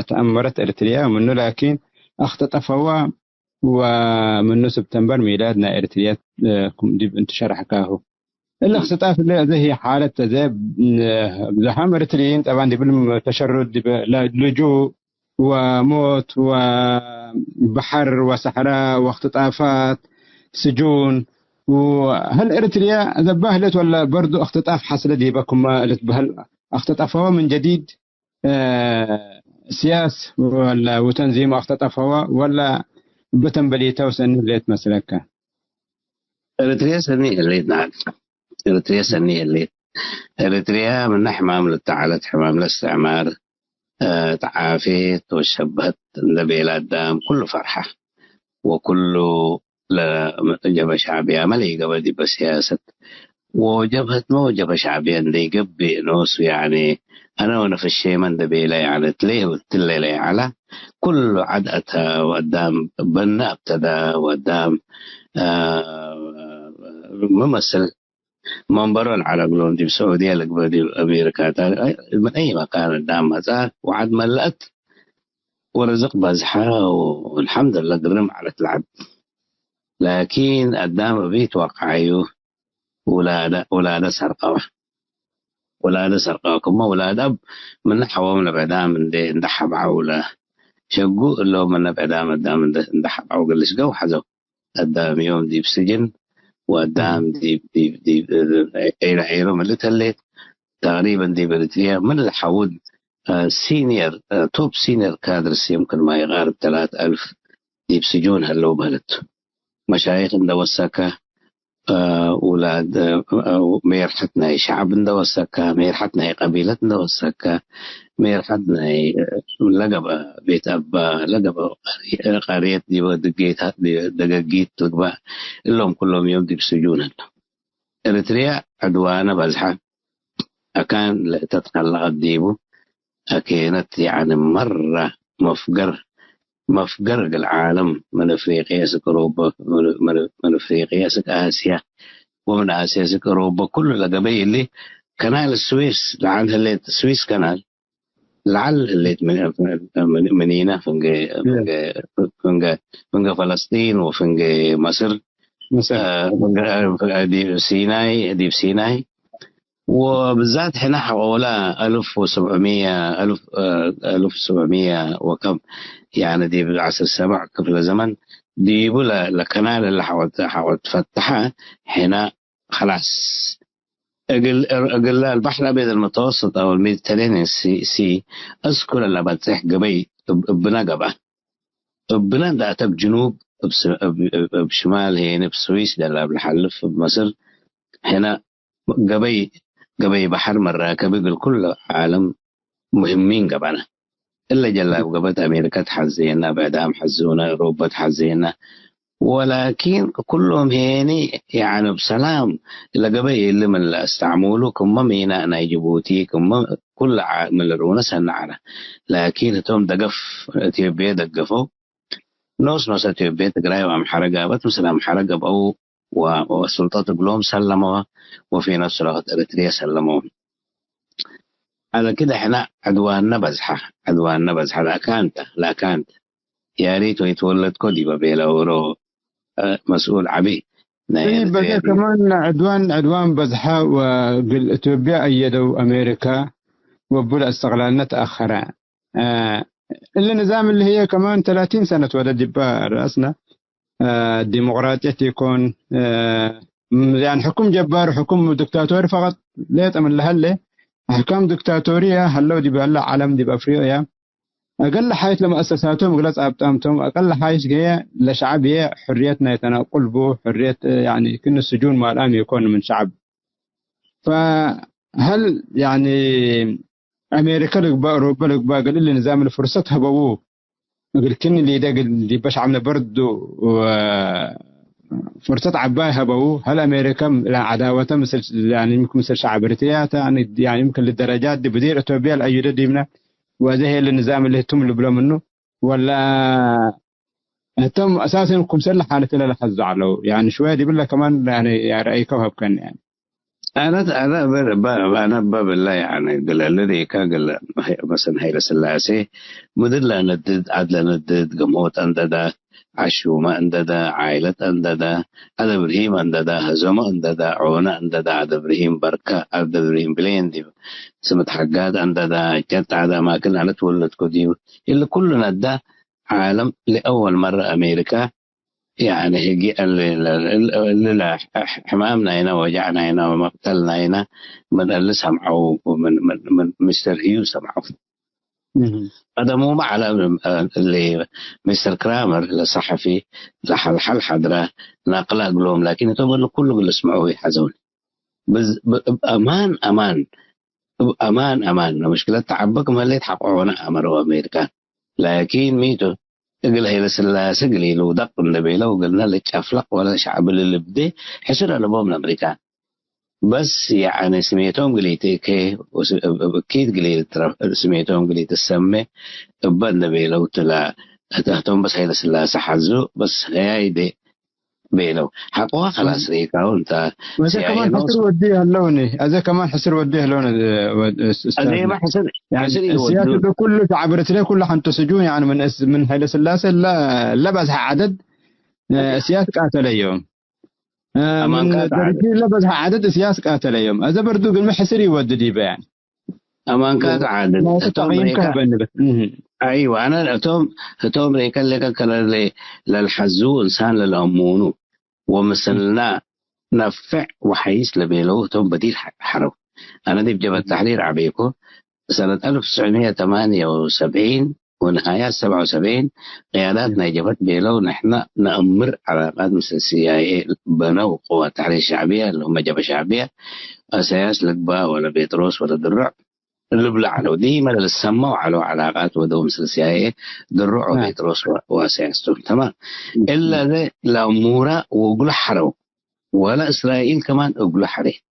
ተአመረት ኤርትርያ ምኑ ላኪን አክተጠፈዋ ወምኑ ስብተምበር ሚላድ ናይ ኤርትርያ ኩም ዲብ እንቱ ሸረሕካሁ። እለ እክትጣፍ እለ አዜ ህይ ሓለት አዜ ብዝሓም ኤርትርይን ጠባን ዲብልም ተሸሩድ ዲብ ልጁእ ወሞት ወበሐር ወሰሕራ ወእክትጣፋት ስጁን ወህል ኤርትርያ ዘባህ ለት ወለ በርዱ እክትጣፍ ሐስለ ዲበ ክመ ልትበህል አክትጠፈወ ምን ጀዲድ እ፣ ስያስ ወለ ወተንዚም አክተጠፈወ ወለ እብ ተንበሊተው ሰኒ ህሌት መስለከ? ኤረትርየ ሰኒ ህሌት ነዓል። ኤረትርየ ሰኒ ህሌት። ኤረትርየ ምነ ሕማም ልተዓለት፣ ሕማም ለእስትዕማር፣ እ፣ ተዓፌት ወሸበህት እንደ ቤለ አዳም ኩሉ ፈርሐ። ወኩሉ ለጀብሀ ሸዕብያመ ለኢገብአ ዲበ ሲያሰት፣ ወጀብሀትመ ወጀብሀ ሸዕብየ እንዴ ኢገብእ ኖሱ፣ ያኒ፣ አነ ወነፍሼመ እንዴ ቤለ፣ ያኒ፣ እትሌ ወእትለ ለይዐላ፣ ኩሉ ዐድ አተ ወአዳም በነ አብተዳ ወአዳም፣ አ፣ ሚ መስል መንበሮ ለዐለ እግሎም ዲብ ስዑድየ ልግበእ ዲብ አሜሪካ ተ-፣ ምን አይ መካን አዳም መጽአ ወዐድ መለአት ወርዝቅ በዝሐ ወአልሐምዱሊላህ ግርም ዐለት ለዐድ። ላኪን አዳም እብ ኢትወቀዐዩ ውላደ፣ ውላደ ሰርቀወ። ውላደ ሰርቀወ ክመ ውላድ አብ ምነ ሐዎም ለብዕዳም እንዴ፣ እንዴ ሐብዐው ለሸጉ እሎም ምነ ብዕዳም አዳም እንዴ፣ እንዴ ሐብዐው እግል ልሽገው ሐዘው። አዳም ዮም ዲብ ስጅን ወአዳም ዲብ፣ ዲብ፣ ዲብ ዔረ፣ ዔረ ምልት ህሌት። ተቅሪበን ዲብ ኤሪትርየ ምን ለሐውድ፣ አ፣ ሲንየር፣ አ፣ ቶፕ ሲንየር ካድርስ የምክን ማ ይቃርብ ተላት አልፍ ዲብ ስጁን ሀለው በህለት። መሻይክ እንደ ወሰከ፣ አ፣ ውላድ፣ አ፣ ሜርሐት ናይ ሸዕብ እንደ ወሰከ፣ ሜርሐት ናይ ቀቢለት እንደ ወሰከ፣ ሜርሐት ናይ፣ አ፣ ለገብአ ቤት አባ፣ ለገብአ ቃርየት ዲበ ድጌታት ዲበ ደገጊት ልግባእ፣ እሎም ኩሎም ዮም ዲብ ስጁን ህለው። ኤሪትርየ ዕድዋነ በዝሐ፣ አካን ለእተ ትከለቀት ዲቡ አኬነት፣ ያኒ መረ መፍገር፣ መፍገር እግል ዓለም፣ ምን አፍሪቅየ እስክ ኦሮበ፣ ምን፣ ምን፣ ምን አፍሪቅየ እስክ አስየ፣ ወምን አስየ እስክ ኦሮበ፣ ኩሉ ለገበይ እሊ ከናል ስዊስ ለዐል ህሌት፣ ስዊስ ከናል ለዐል ህሌት ምን፣ ምን፣ ምኒነ ፍንጌ፣ ፍንጌ፣ ፍንጌ፣ ፍንጌ ፈለስጢን ወፍንጌ መስር፣ ምስር። አ፣ ፍንጌ፣ አ፣ ዲብ ሲናይ፣ ዲብ ሲናይ። ወብዛት ሕነ ሐቆለ አልፍ ወሰብዕምየ፣ አልፍ፣ አ፣ አልፍ ወሰብዕምየ ወከም፣ ያኒ ዲብ ዐስር ሰብዕ ክፍለ ዘመን ዲቡ ለ-፣ ለከናል እለ ሐቆ፣ ሐቆ ትፈተሐ ሕነ ኸላስ እግል፣ እግል አልባሕር አልአብየድ አልሙተወስጥ አው አልሜዲተሬንየን ሲ፣ ሲ አስኩለ ለበጽሕ ገበይ እብ፣ እብነ ገብአ። እብነ እንደ አተ እብ ጅኑብ፣ እብ ስ፣ እብ፣ እብ፣ እብ ሽማል ሄኒ እብ ስዊስ ደላብ ለሐልፍ፣ እብ መስር ሕነ ገበይ፣ ገበይ በሐር መራከብ እግል ኩሉ ዓለም ሙህሚን ገብአነ። እለ ጀላብ ገበት አሜሪከ ተሐዜነ፣ ብዕዳም ሐዙነ፣ ኦሮበ ተሐዜነ። ወላኪን ኩሎም ሄኒ፣ ያኒ፣ እብ ሰላም ለገበይ እሊ ምን ለአስተዕሙሉ፣ ክመ ሚናእ ናይ ጅቡቲ፣ ክመ ኩሉ ዓ-፣ ምን ልርኡነ ሰኒ ዐለ። ላኪን ህቶም ደገፍ፣ ኢትዮጵየ ደገፈው። ኖስ ኖስ ኢትዮጵየ ትግራይ ወአምሐረ ጋበት፣ ምስል አምሐረ ገብአው። ወ-፣ ወሱልጠት እግሎም ሰለመወ፣ ወፊ ነፍስ ልወቅት ኤረትርየ ሰለመው። ዐለ ክደ ሕነ ዐድዋነ በዝሐ፣ ዐድዋነ በዝሐ ለአካንተ፣ ለአካንተ። ያሪት ወይትወለድኮ ዲበ ቤለ ኦሮ፣ እ፣ መስኡል ዐቢ ናይ እይ፣ በዘ ኤረትርየ ዲብ። ከማን ዐድዋን፣ ዐድዋን በዝሐ ወእግል ኢትዮጵያ አየደው አሜሪካ ወእቡ ለእስትቅላልነ ተአኸረ። እ፣ እሊ ንዛም እሊ ህዬ ከማን ተላቲን ሰነት ወደ ዲባ ረአስነ። እ፣ ዲሞቅራጥየት ኢኮን፣ እ፣ ም-፣ ያኒ ሕኩም ጀባር፣ ሕኩም ዲክታቶሪ ፈቀጥ ሌጠ ምን ለሀሌ፣ አሕካም ዲክታቶሪየ ሀለው ዲብ ሀለ ዐለም ዲብ አፍሪቅያ። አቀለ ሐይስ ለመአሰሳቶም እግለ ጻብጣም ቶም፣ አቀለ ሐይስ ገየ ለሸዐብ ህዬ ሕርየት ናይ ተናቁል ቡ፣ ሕርየት፣ እ፣ ያኒ ክእነ ስጁን ማልአም ኢኮን ምን ሸዐብ። ፈሀል ያኒ አሜሪከ ልግበእ፣ ኦሮበ ልግበእ፣ እግል እሊ ንዛም እሊ ፍርሰት ሀበዉ? እግል ክኒ ሊደ እግል ዲበ ሸዐብነ በርዱ ወ-፣ ፍርሰት ዐባይ ሀበዉ። ሀል አሜሪከ ለዐዳወተ ምስል፣ ያኒ፣ ይምክን ምስል ሸዐብ ኤሪትርያ ተ፣ ያኒ፣ ይምክን ለደረጃት ዲብ ዲር ኢትዮጵያ ለአዩደ ዲብነ፣ ወአዜ ህዬ ለንዛም እሊ ህቱም ልብሎ ምኑ፣ ወላ ህቶም አሳሰን ክምሰል ለሓለት እለ ለሐዙ ዐለው? ያኒ ሽወየ ዲብለ ከማን፣ ያኒ፣ ረአይከ ወሀብከኒ፣ ያኒ። አነ፣ አነ እበ-፣ እበ-፣ አነ እበ ብለ፣ ያኒ፣ እግል እሊ ዲከ፣ እግል መሰን ሀይለ ስላሴ ምድር ለነድድ፣ ዐድ ለነድድ፣ ገምኦት አንደደ፣ ዐሹመ አንደደ፣ ዓይለት አንደደ፣ ዐድ እብርሂም አንደደ፣ ሀዞመ አንደደ፣ ዖነ አንደደ፣ ዐድ እብርሂም በርከ፣ ዐድ እብርሂም ብሌን ዲብ ስምት ሐጋት አንደደ፣ ጀት ዐድ አማክን አነ ትወለድኩ ዲብ። እሊ ኩሉ ነደ፣ ዓለም ለአወል መረ አሜሪካ፣ ያኒ፣ ህግየ እሊ፣ እሊ፣ እሊ ለሕማም ናይነ፣ ወጃዕ ናይነ፣ ወመቅተል ናይነ፣ ምን እሊ ሰምዐው፣ ምን፣ ምን፣ ምን ሚስተር ህዩ ሰምዐው። እህ። ቀደሙመ ዐለ፣ እሊ ሚስተር ክራመር ለሰሐፊ ለሐልሐል ሐድረ ናቅለ እግሎም፣ ላኪን ህቶም እሊ ኩሉ እግል ልስምዑ ኢሐዘውኒ። ብዝ-፣ ብ-፣ እብ አማን አማን፣ እብ አማን አማን፣ ለምሽክለት ተዐበ ክም ህሌት ሐቆ ሆነ አመረው አሜሪካን። ላኪን ሚቱ እግል ሀይለስላሴ እግል ኢልውደቅ እንዴ ቤለው እግልነ ልጨፍለቅ ወለ ሸዕብ ልልብዴ ሕስር አለቦም ለአሜሪካን። በስ ያዕኒ ስሜቶም እግል ኢትእኬ ወስ-፣ እብ-፣ እብ-፣ እኪት እግል ኢልትረ-፣ ስሜቶም እግል ኢትሰሜ እበ እንዴ ቤለው ትላ፣ እተ ህቶም በስ ሀይለስላሴ ሐዙ በስ ህያይ እንዴ ቤለው። ሐቆ ኸላስ ርኢካሁ እንተ። አዜ ከማን ሲአይኤ ነው። ሕስር ወዲ ህለውኒ፣ አዜ ከማን ሕስር ወዲ ህለውኒ፣ ወ-፣ እስ-፣ እስታዝነ። አዜመ ሕስር፣ ያኒ ሕስር ሲያሰት ይወዱ። ኩሉ ሸዕብ ኤሪትርያ ኩሉ ሐንቱ ስጁን፣ ያኒ ምን እስ-፣ ምን ሀይለስላሴ ለ-፣ ለበዝሐ ዐደድ፣ እ፣ እስያስ ቃተለዮም። እ፣ ምን አማንካት ደርጊ ዐደድ። ለበዝሐ ዐደድ እስያስ ቃተለዮም። አዜ በርዱ ግልሚ ሕስር ይወዲ ዲበ ያኒ። አማንካት ዐድል። ናቱ እቶም ተቅይም ሬከ ከህበኒ በስ። እህ። አይወ፣ አነ እቶም፣ እቶም ሬከ ሌከ ከለ ለ-፣ ለልሐዙ እንሳን ለለአሙኑ ወምስልና ነፍዕ ወሐይስ ለቤለው እቶም በዲር ሐ-፣ ሐረው። አነ ዲብ ጀብሀት ተሕሪር ዐቤኮ ሰነት አልፍ ወትስዕ ምየ ተማንየ ወሰብዒን ወነሃያት ሰብዐ ወሰብዒን ቅያዳት ናይ ጀብሀት ቤለው፣ ንሕነ ነአምር ዐላቃት ምስል ሲ አይ ኤ በነው ቅዋት ተሕሪር ሸዕብየ፣ እሊ ሁመ ጀብሀ ሸዕብየ፣ አሰያስ ልግባእ ወለ ቤጥሮስ ወለ ድሩዕ ልብለ ዐለው። ዲመ ለልሰመው ዐለው ዐላቃት ወደው ምስል ሲ አይ ኤ፣ ድሩዕ አ። ወቤጥሮስ ወ-፣ ወአሰያስ ቶም። ተማም። እም። እለ ለአሙረ ወእግሉ ሐረው፣ ወለ እስራኤል ከማን እግሉ ሐሬት።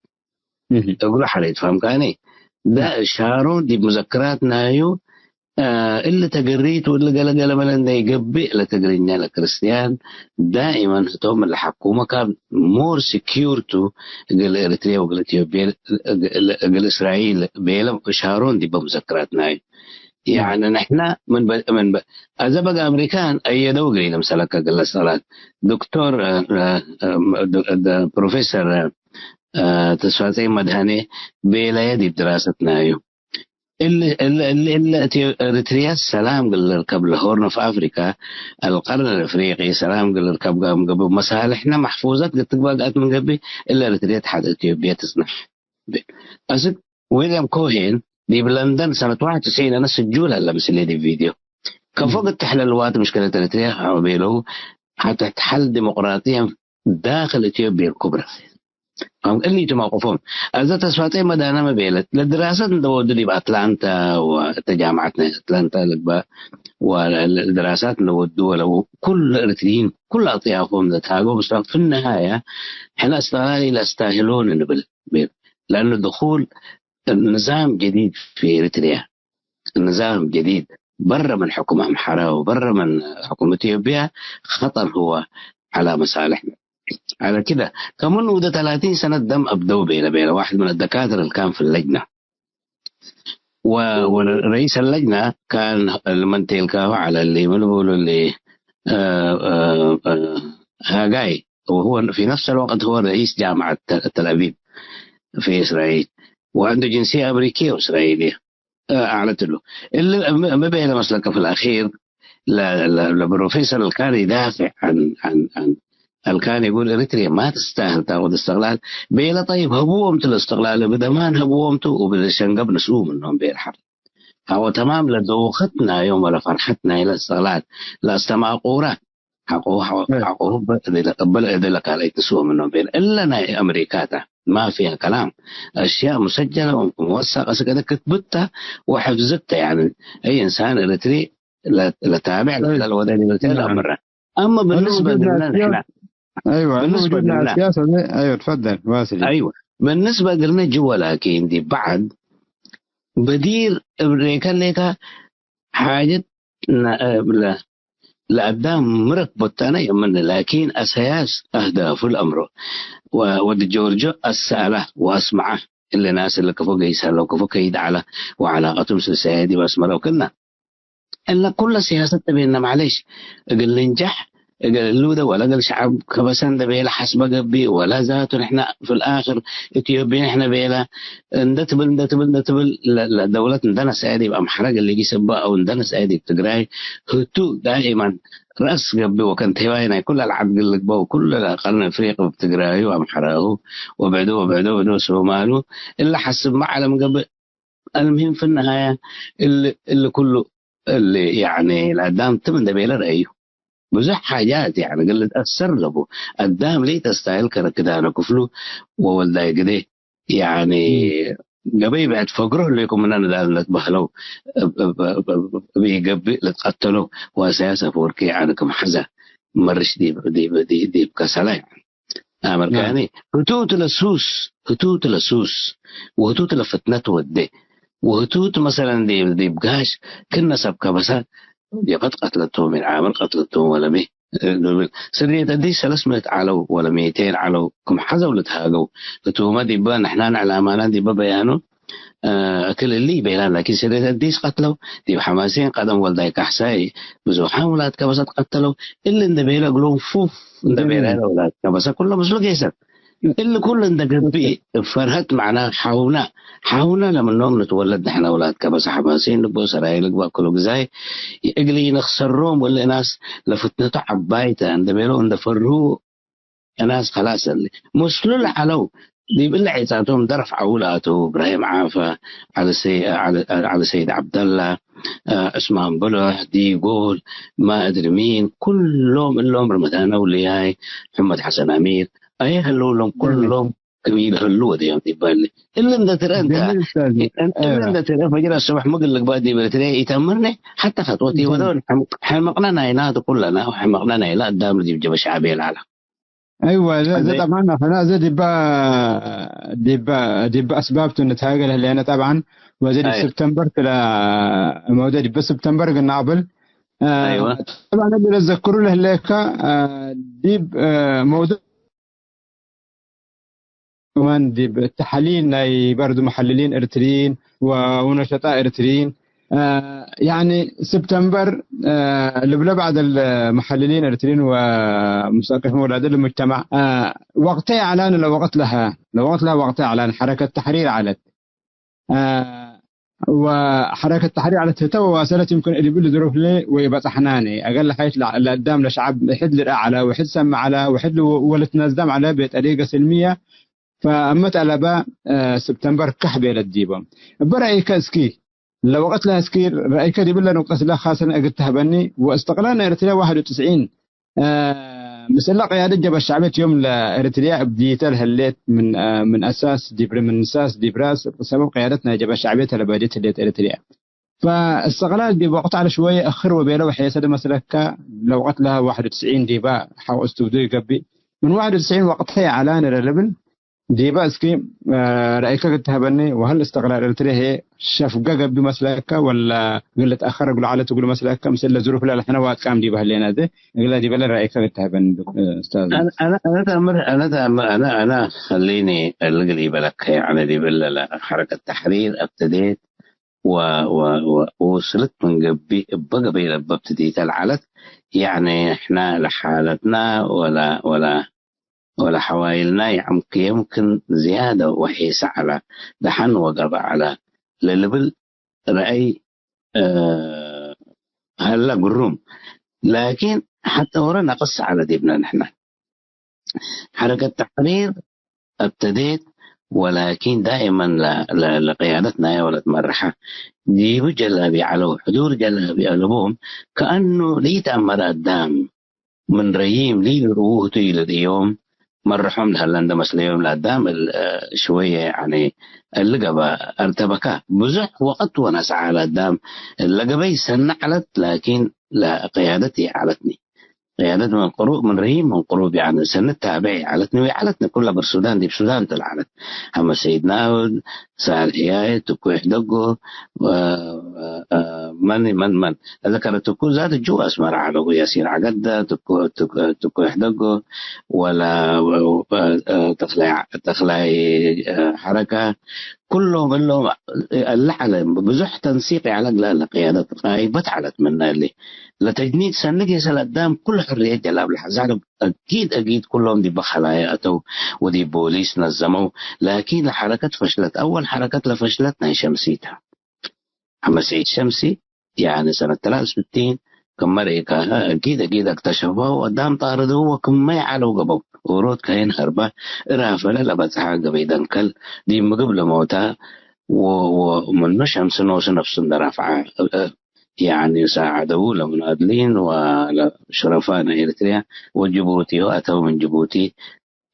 እህ። እግሉ ሐሬት፣ ፈሀምካኒ? ዳ አ። ሻሮን ዲብ ሙዘክራት ናዩ፣ አ፣ እሊ ተግሪት ወእሊ ገለ ገለ መለ እንዴ ይገብእ ለትግርኛ ለክርስትያን ዳኢመን ህቶም ለሐኩመ ካብ ሞር ሲኪዩር ቱ እግል ኤሪትርየ ወእግል ኢትዮጵየ እግል እስራኤል ቤለ ሻሮን ዲበ ሙዘክራት ናዩ። አ። ያኒ ንሕና ምን በ-፣ ምን በ-፣ አዘ በግ አምሪካን አየደው እግል ኢለምሰለከ እግል ለሰላት ዶክቶር፣ አ፣ አ፣ አ፣ ፕሮፌሰር፣ አ፣ ተስፋጼን መድኃኔ ቤለየ ዲብ ድራሰት ናዩ። እሊ፣ እሊ፣ እሊ፣ እሊ እት ኤሪትርየ ሰላም እግል ልርከብ ለሆርን ኦፍ አፍሪካ፣ አልቀርን አልአፍሪቂ ሰላም እግል ልርከብ ጋም ገብእ መሳልሕነ መሕፉዘት እግል ትግባእ ገአት ምን ገብእ፣ እሊ ኤሪትርየ ተሐት ኢትዮጵየ ትጽነሕ። አስክ ዊልያም ኮሄን ዲብ ለንደን ሰነት ዋሕድ ወትስዒን አነ ስጁል ሀለ ምስሌ ዲብ ቪድዮ። ከፎ እም። እግል ተሕለ ልዋት ምሽክለት ኤሪትርየ ሀው ቤለው፣ ሐተ ተሐል ዲሞቅራጥየን ዳክል ኢትዮጵየ ልኩብረ። አም እሊቱ መውቅፎም። አዘ ተስፋጼን መድኃኔ መ ቤለት፣ ለድራሰት እንደ ወዱ ዲብ አትላንታ ወእተ ጃምዐት ናይ አትላንታ ልግባእ ወለድራሳት እንደ ወዱ ወለው ኩሉ ኤሪትርይን ኩሉ አጥያፎም ለትሃገው ምስሎም፣ ፊ ነሃየ ሕነ እስትቅላል ኢለአስታህሎን እንብል ቤል። ለአኑ ድኹል ንዛም ጀዲድ ፊ ኤሪትርያ ንዛም ጀዲድ በረ ምን ሕኩም አምሐረ ወበረ ምን ሕኩም ኢትዮጵያ ኸጠር ህወ ዐላ መሳልሕነ። ዐለ ክደ፣ ከምን ውደ ተላቲን ሰነት ደም አብደው ቤለ፣ ቤለ ዋሕድ ምን አደካትር አልካን ፊ ለጅነ። ወ-፣ ወረኢስ አለጅነ ካን ልመን ቴልካሁ ዐለ እሊ፣ ምን ብሉ እሊ፣ እ፣ እ፣ እ፣ ሃጋይ፣ ወሁወ ፊ ነፍስ አልወቅት ሁወ ረኢስ ጃምዐት ተ-፣ ተልአቪቭ ፊ እስራኤል፣ ወዐንዱ ጅንስየ አምሪክየ ወእስራኤልየ። እ፣ አዕለት እሉ። እሊ እብ-፣ እብ ቤለ መስለከ ፊ ለአኺር ለ-፣ ለ-፣ ለፕሮፌሰር አልካን ይዳፊዕ ዐን፣ ዐን፣ ዐን፣ አልካን ይቁል ኤሪትርየ ማ ተስተህል ታኹዝ እስትቅላል ቤለ። ጠይብ፣ ሀብዎም ቱ ለእስትቅላል፣ እብ ደማን ሀብዎም ቱ፣ ወእብ ሸንገብ ንስኡ ምኖም ቤለ ሐር። ሀወ ተማም ለዶኸት ናዮም ወለፈርሐት ናይለ እስትቅላል ለአስተማቁረ ሐቆሁ፣ ሐቆ-፣ እ። ሐቆሁ እበ እዴ ለ-፣ እበ ለእዴ ለካልአይት ንስኡ ምኖም ቤለ። እለ ናይ አምሪካ ተ። ما فيها كلام. أشياء مسجلة وموثقة، أسك أدك كتبتها وحفظتها، يعني، أي إنسان إريتري ل-، لتابع طيب. للوضع الإريتري نعم. الأمر. أما إنه بالنسبة وجودنا لنا السياسي، نحن، أيوة، إنه بالنسبة وجودنا لنا السياسي، أيوة، تفضل، واصل. أيوة. بالنسبة لنا جوا، لكن دي بعد بدير إبريكا ليكا حاجة ن-، ለ-፣ ለአዳም ምረክ ቦታነ የምን፣ ላኪን አሰያስ አህዳፉ ለአምሮ ወ-፣ ወድ ጆርጆ አሰአለ ወአስመዐ እለ ናስ እለ ከፎ ገይሰ ዐለው፣ ከፎ ከይድ ዐለ ወዐላቀቱ ምስል ሰያዲ ወአስመረው ክእነ። እለ ኩለ ሲያሰት እቤነ፣ ማዕሌሽ፣ እግል ልንጀሕ፣ እግል እሉደ ወለ እግል ሸዐብ ከበሰ እንደ ቤለ ሐስበ ገብእ፣ ወለ ዛቱ ንሕነ ፊ ልአክር ኢትዮጵያ ንሕነ ቤለ እንደ ትብል፣ እንደ ትብል፣ እንደ ትብል፣ ለ-፣ ለደውለት እንደ ነስአየ ዲብ አምሐረ እግል ሊጊሰበ አው እንደ ነስአየ ዲብ ትግራይ፣ ህቱ ዳኢመን ረአስ ገብእ ወከንቴባይ ናይ ኩለ ለዐድ እግል ልግበእ ወኩለ ለቀርን አፍሪቅ እብ ትግራዩ አምሐራሁ ወብዕዱ ወብዕዱ ብዕዱ ሶማሉ እለ ሐስብ መ ዐለም ገብእ። አልምህም ፊ ነሃየ እሊ፣ እሊ ኩሉ እሊ፣ ያኒ፣ ለአዳም ትም እንደ ቤለ ረአዩ። ብዙሕ ሓጃት፣ ያኒ፣ እግል ልትአሰር ለቡ። አዳም ለኢተስታይል ከረ ክዳነ ክፍሉ ወወልዳይ ግዴ፣ ያኒ፣ እም። ገበይ ብዕድ ፈግሮ ህሌኩም ምነ ንዳል ለትበህለው እብ፣ እብ፣ እብ፣ እብ ኢገብእ ልትቀተለው ወእሳያስ አፈወርቂ፣ ያኒ፣ ክም ሐዘ መርሽ ዲብ፣ ዲብ፣ ዲብ፣ ዲብ ከሰለ፣ ያኒ። አመርካኒ ናም። ህቱት ለሱስ፣ ህቱት ለሱስ፣ ወህቱት ለፍትነት ወዴ፣ ወህቱት መሰለን ዲብ፣ ዲብ ጋሽ ክነ ሰብ ከበሰ፣ ዲብ ቀት ቀትለቶም፣ ኢልዓምር ቀትለቶም ወለሚ፣ ስርየት አዲስ ሰለስ ምእት ዐለው ወለ ሚቴን ዐለው፣ ክም ሐዘው ልትሃገው፣ ህቱመ ዲበ ንሕናን ዕላማናን ዲበ በያኑ፣ እ፣ እክል እሊ ኢቤላን፣ ላኪን ስርየት አዲስ ቀትለው፣ ዲብ ሐማሴን ቀደም ወልዳይ ካሕሳይ፣ ብዙሓም ውላድ ከበሰት ቀተለው፣ እሊ እንደ ቤለ እግሎም ፉፍ እንደ ቤለ ጀሚል። ለውላድ ከበሰ ኩሎ ምስሉ ጌሰት። እሊ ኩሉ እንደ ገብእ እብ ፈርሀት፣ መዕና ሐውነ፣ ሐውነ ለምኖም ንትወለድ ንሕነ ውላድ ከበሰ ሐማሴን ልግበእ ሰራይ ልግበእ ክሉ ግዛይ እግል ኢንክሰሮም ወለ እናስ ለፍትነቱ ዐባይ ተ እንደ ቤለው እንደ ፈርሁ እናስ ከላስ እሊ ምስሉ ለዐለው ዲብ እለ ዔጻቶም ደረፍ ዐውል አተው፣ እብራሂም ዓፈ፣ ዐሊ ሰይ-፣ ዐሊ፣ ዐሊ ሰይድ ዐብደላ፣ እ፣ ዑስማን ብሉሕ፣ ዲጎል፣ ማ እድሪ ሚን፣ ኩሎም እሎም ረመዳን አውልያይ፣ መሐመድ ሐሰን አሚር፣ አየ ህለው እሎም ኩሎም ክም ኢልህሉ ወደዮም ዲባሊ። እሊ እንደ ትርአ እንተ፣ ጀሚል ኡስታዝ። እሊ አይዋ። እንደ ትርአ ፈጅር አስበሕ ምግል ልግባእ ዲብ ኤርትርየ ኢተምርነ፣ ሐታ ከጥወት ጀሚል። ኢወደው ሕም-፣ ሕምቅነ ናይናቱ ኩለና ወሕምቅነ ናይለ አዳም ዲብ ጀበ ሸዐብየ ለዐለ። አይዋ፣ ዘ-፣ ዘ-፣ አዜ ጠብዓን አፈና ዘ ዲባ፣ ዲባ፣ ዲባ አስባብ ቱ ንትሃገ ለህሌነ ጠብዓን፣ ወዘ ዲብ አይ። ሰብተምበር ትለ መውደ ዲበ ሰብተምበር ግና አብል፣ አ፣ አይዋ። ጠብዓን እሊ ለዘክሩ ለህሌከ፣ አ፣ ዲብ፣ አ፣ መውደ كمان ዲብ ተሐሊል ናይ በርዱ መሐልሊን ኤርትርይን ወ-፣ ወነሸጣ ኤርትርይን፣ አ፣ ያኒ ስብተምበር፣ አ፣ ልብለ ባዕድ መሐልሊን ኤርትርይን ወሙሰቂፊን ወላደ ለሙጅተማዕ፣ አ፣ ወቅተ ኢዕላን ለወቅት ለሀ፣ ለወቅት ለሀ ወቅተ ኢዕላን ሐረከት ተሕሪር ዐለት። አ፣ ወሐረከት ተሕሪር ዐለት ህተ ወዋሰለት፣ ይምክን እብ እሊ ዙሩፍ ለ ወኢበጸሕናኒ። አገል ለሐይት ለአዳም ለሸዐብ ሕድ ልርአ ዐለ፣ ወሕድ ሰምዕ ዐለ፣ ወሕድ ወልትነዘም ዐለ ብጠሪቀ ስልምየ። ፈአመት አለበ፣ አ፣ ሰብተምበር ከሕ ቤለት ዲቦም። እበ ረአይከ እስኪ፣ ለወቅት ለአስኪር ረአይከ ዲብለ ንቅጠት ለካሰነ እግል ተህበኒ፣ ወእስትቅላል ናይ ኤርትርያ ዋሕድ ወትስዒን፣ አ፣ ምስለ ቅያደት ጀብሀት ሸዕብየት ዮም ለኤርትርያ እብ ዲተ ለህሌት ምን፣ አ፣ ምን አሳስ ዲብ ር-፣ ምን ሳስ ዲብ ራስ፣ ሰበብ ቅያደት ናይ ጀብሀት ሸዕብየት ለበዴት ህሌት ኤርትርያ። ፈእስትቅላል ዲብ ወቅቱ ዐለ ሽወየ እክር ወቤለ ወሐየሰ ለመስለከ፣ ለወቅት ለሀ ዋሕድ ወትስዒን ዲበ ሐቅ እስትብዶ ይገብእ። ምን ዋሕድ ወትስዒን ወቅተ ይዐላነ ለልብል፣ ዲበ እስኪ፣ አ፣ ረአይከ ክትሀበኒ፣ ወሀል እስትቅላል ኤርትርየ ህዬ ሸፍገ ገብእ መስለከ፣ ወለ እግል ልትአከር እግሉ ዐለት እግሉ መስለከ፣ ምስለ ዝሩፍ ለለሐነ ዋቃም ዲበ ህሌነ፣ እዜ እግለ ዲበለ ረአይከ ክትሀበኒ፣ ኡስታዝ። አነ፣ አነ፣ አነ ተአምር፣ አነ ተአምር፣ አነ፣ አነ ኸሊኒ እሊ እግል ኢበለከ፣ ያዕኒ ዲብ እለ ለሐረከት ተሕሪር አብተዴት ወ-፣ ወ-፣ ወ-፣ ወውስልት ምን ገብእ እበ ገበይ ለበ እብትዲተ ለዐለት፣ ያዕኒ፣ ሕነ ለሓለትና ወለ፣ ወለ ወለሐዋይልና የምክ-፣ የምክን ዝያደ ወሒሰ ዐለ፣ ደሐን ወገብአ ዐለ ለልብል ረአይ፣ እ፣ ሀለ ግሩም። ላኪን ሐተ ወረ ነቅስ ዐለ ዲብነ ንሕነ። ሐረከት ተሕሪር አብተዴት፣ ወላኪን ዳኢመን ለ-፣ ለ-፣ ለቅያደት ናየ ወለትመርሐ ዲቡ ጀላቢ ዐለው፣ ሕዱር ጀላቢ አለቦም፣ ከአኑ ለኢተአመረ አዳም። ምን ረዪም ሊልርኡ ህቱ ኢልርእዮም፣ መርሖም ለሀለ እንደ መስለዮም ለአዳም እል፣ እ፣ ሽወየ ያኒ እሊ ገብአ አርተበካ። ብዙሕ ወቅት ወነስአ ለአዳም እለ ገበይ ሰኒ ዐለት፣ ላኪን ለቅያደት ይዐለትኒ። ቅያደት ምን ቅሩብ፣ ምን ርሂም፣ ምን ቅሩብ፣ ያኒ ሰኒ ታብዕ ይዐለትኒ ወይዐለትኒ ኩለ ብር ሱዳን፣ ዲብ ሱዳን ተ ለዐለት። ሐመድ ሰይድ ናውድ፣ ሳልሕ ያይ፣ ትኩ ይሕደጎ፣ ወ-፣ እ፣ መን፣ መን፣ መን፣ እዘ ከረ ትኩ ዛት እጁ አስመረ ዐለው፣ ያሲን ዐገደ፣ ትኩ፣ ትኩ፣ ትኩ ይሕደጎ፣ ወለ፣ እ፣ ተክላይ፣ ተክላይ፣ እ፣ ሐረካ፣ ኩሎም እሎም እለ ዐለ፣ ብዙሕ ተንሲቅ ያለ እግለ እለ ቅያደት ቃይበት ዐለት ምነ እሊ። ለተጅኒድ ሰኒ ጌሰ ለአዳም ኩሉ ሕርየት ጀላብ ለሐዛርብ አኪድ አኪድ ኩሎም ዲበ ከላየ አተው ወዲብ ቦሊስ ነዘመው። ላኪን ለሐረከት ፈሽለት። አወል ሐረከት ለፈሽለት ናይ ሸምሲ ተ። ሐመድ ሰዒድ ሸምሲ፣ ያኒ ሰነት ተላተ ወስቲን ክመ ረኤካሀ፣ አኪድ አኪድ አክተሸፈው፣ አዳም ጣርደው ወክመ ይዐለው ገብአው። ኦሮት ከይን ሀርበ፣ እራፈለ ለበጽሐ ገበይ ደንከል፣ ዲብ ምግብ ለሞተ፣ ወ-፣ ወምኑ ሸምሲ ኖሱ ነፍሱ እንደ ረፍዐ፣ እ-፣ እ-፣ ያኒ ሳዐደው ለሙናድሊን ወለሹረፋ ናይ ኤሪትርያ ወጅቡቲ ወአተው ምን ጅቡቲ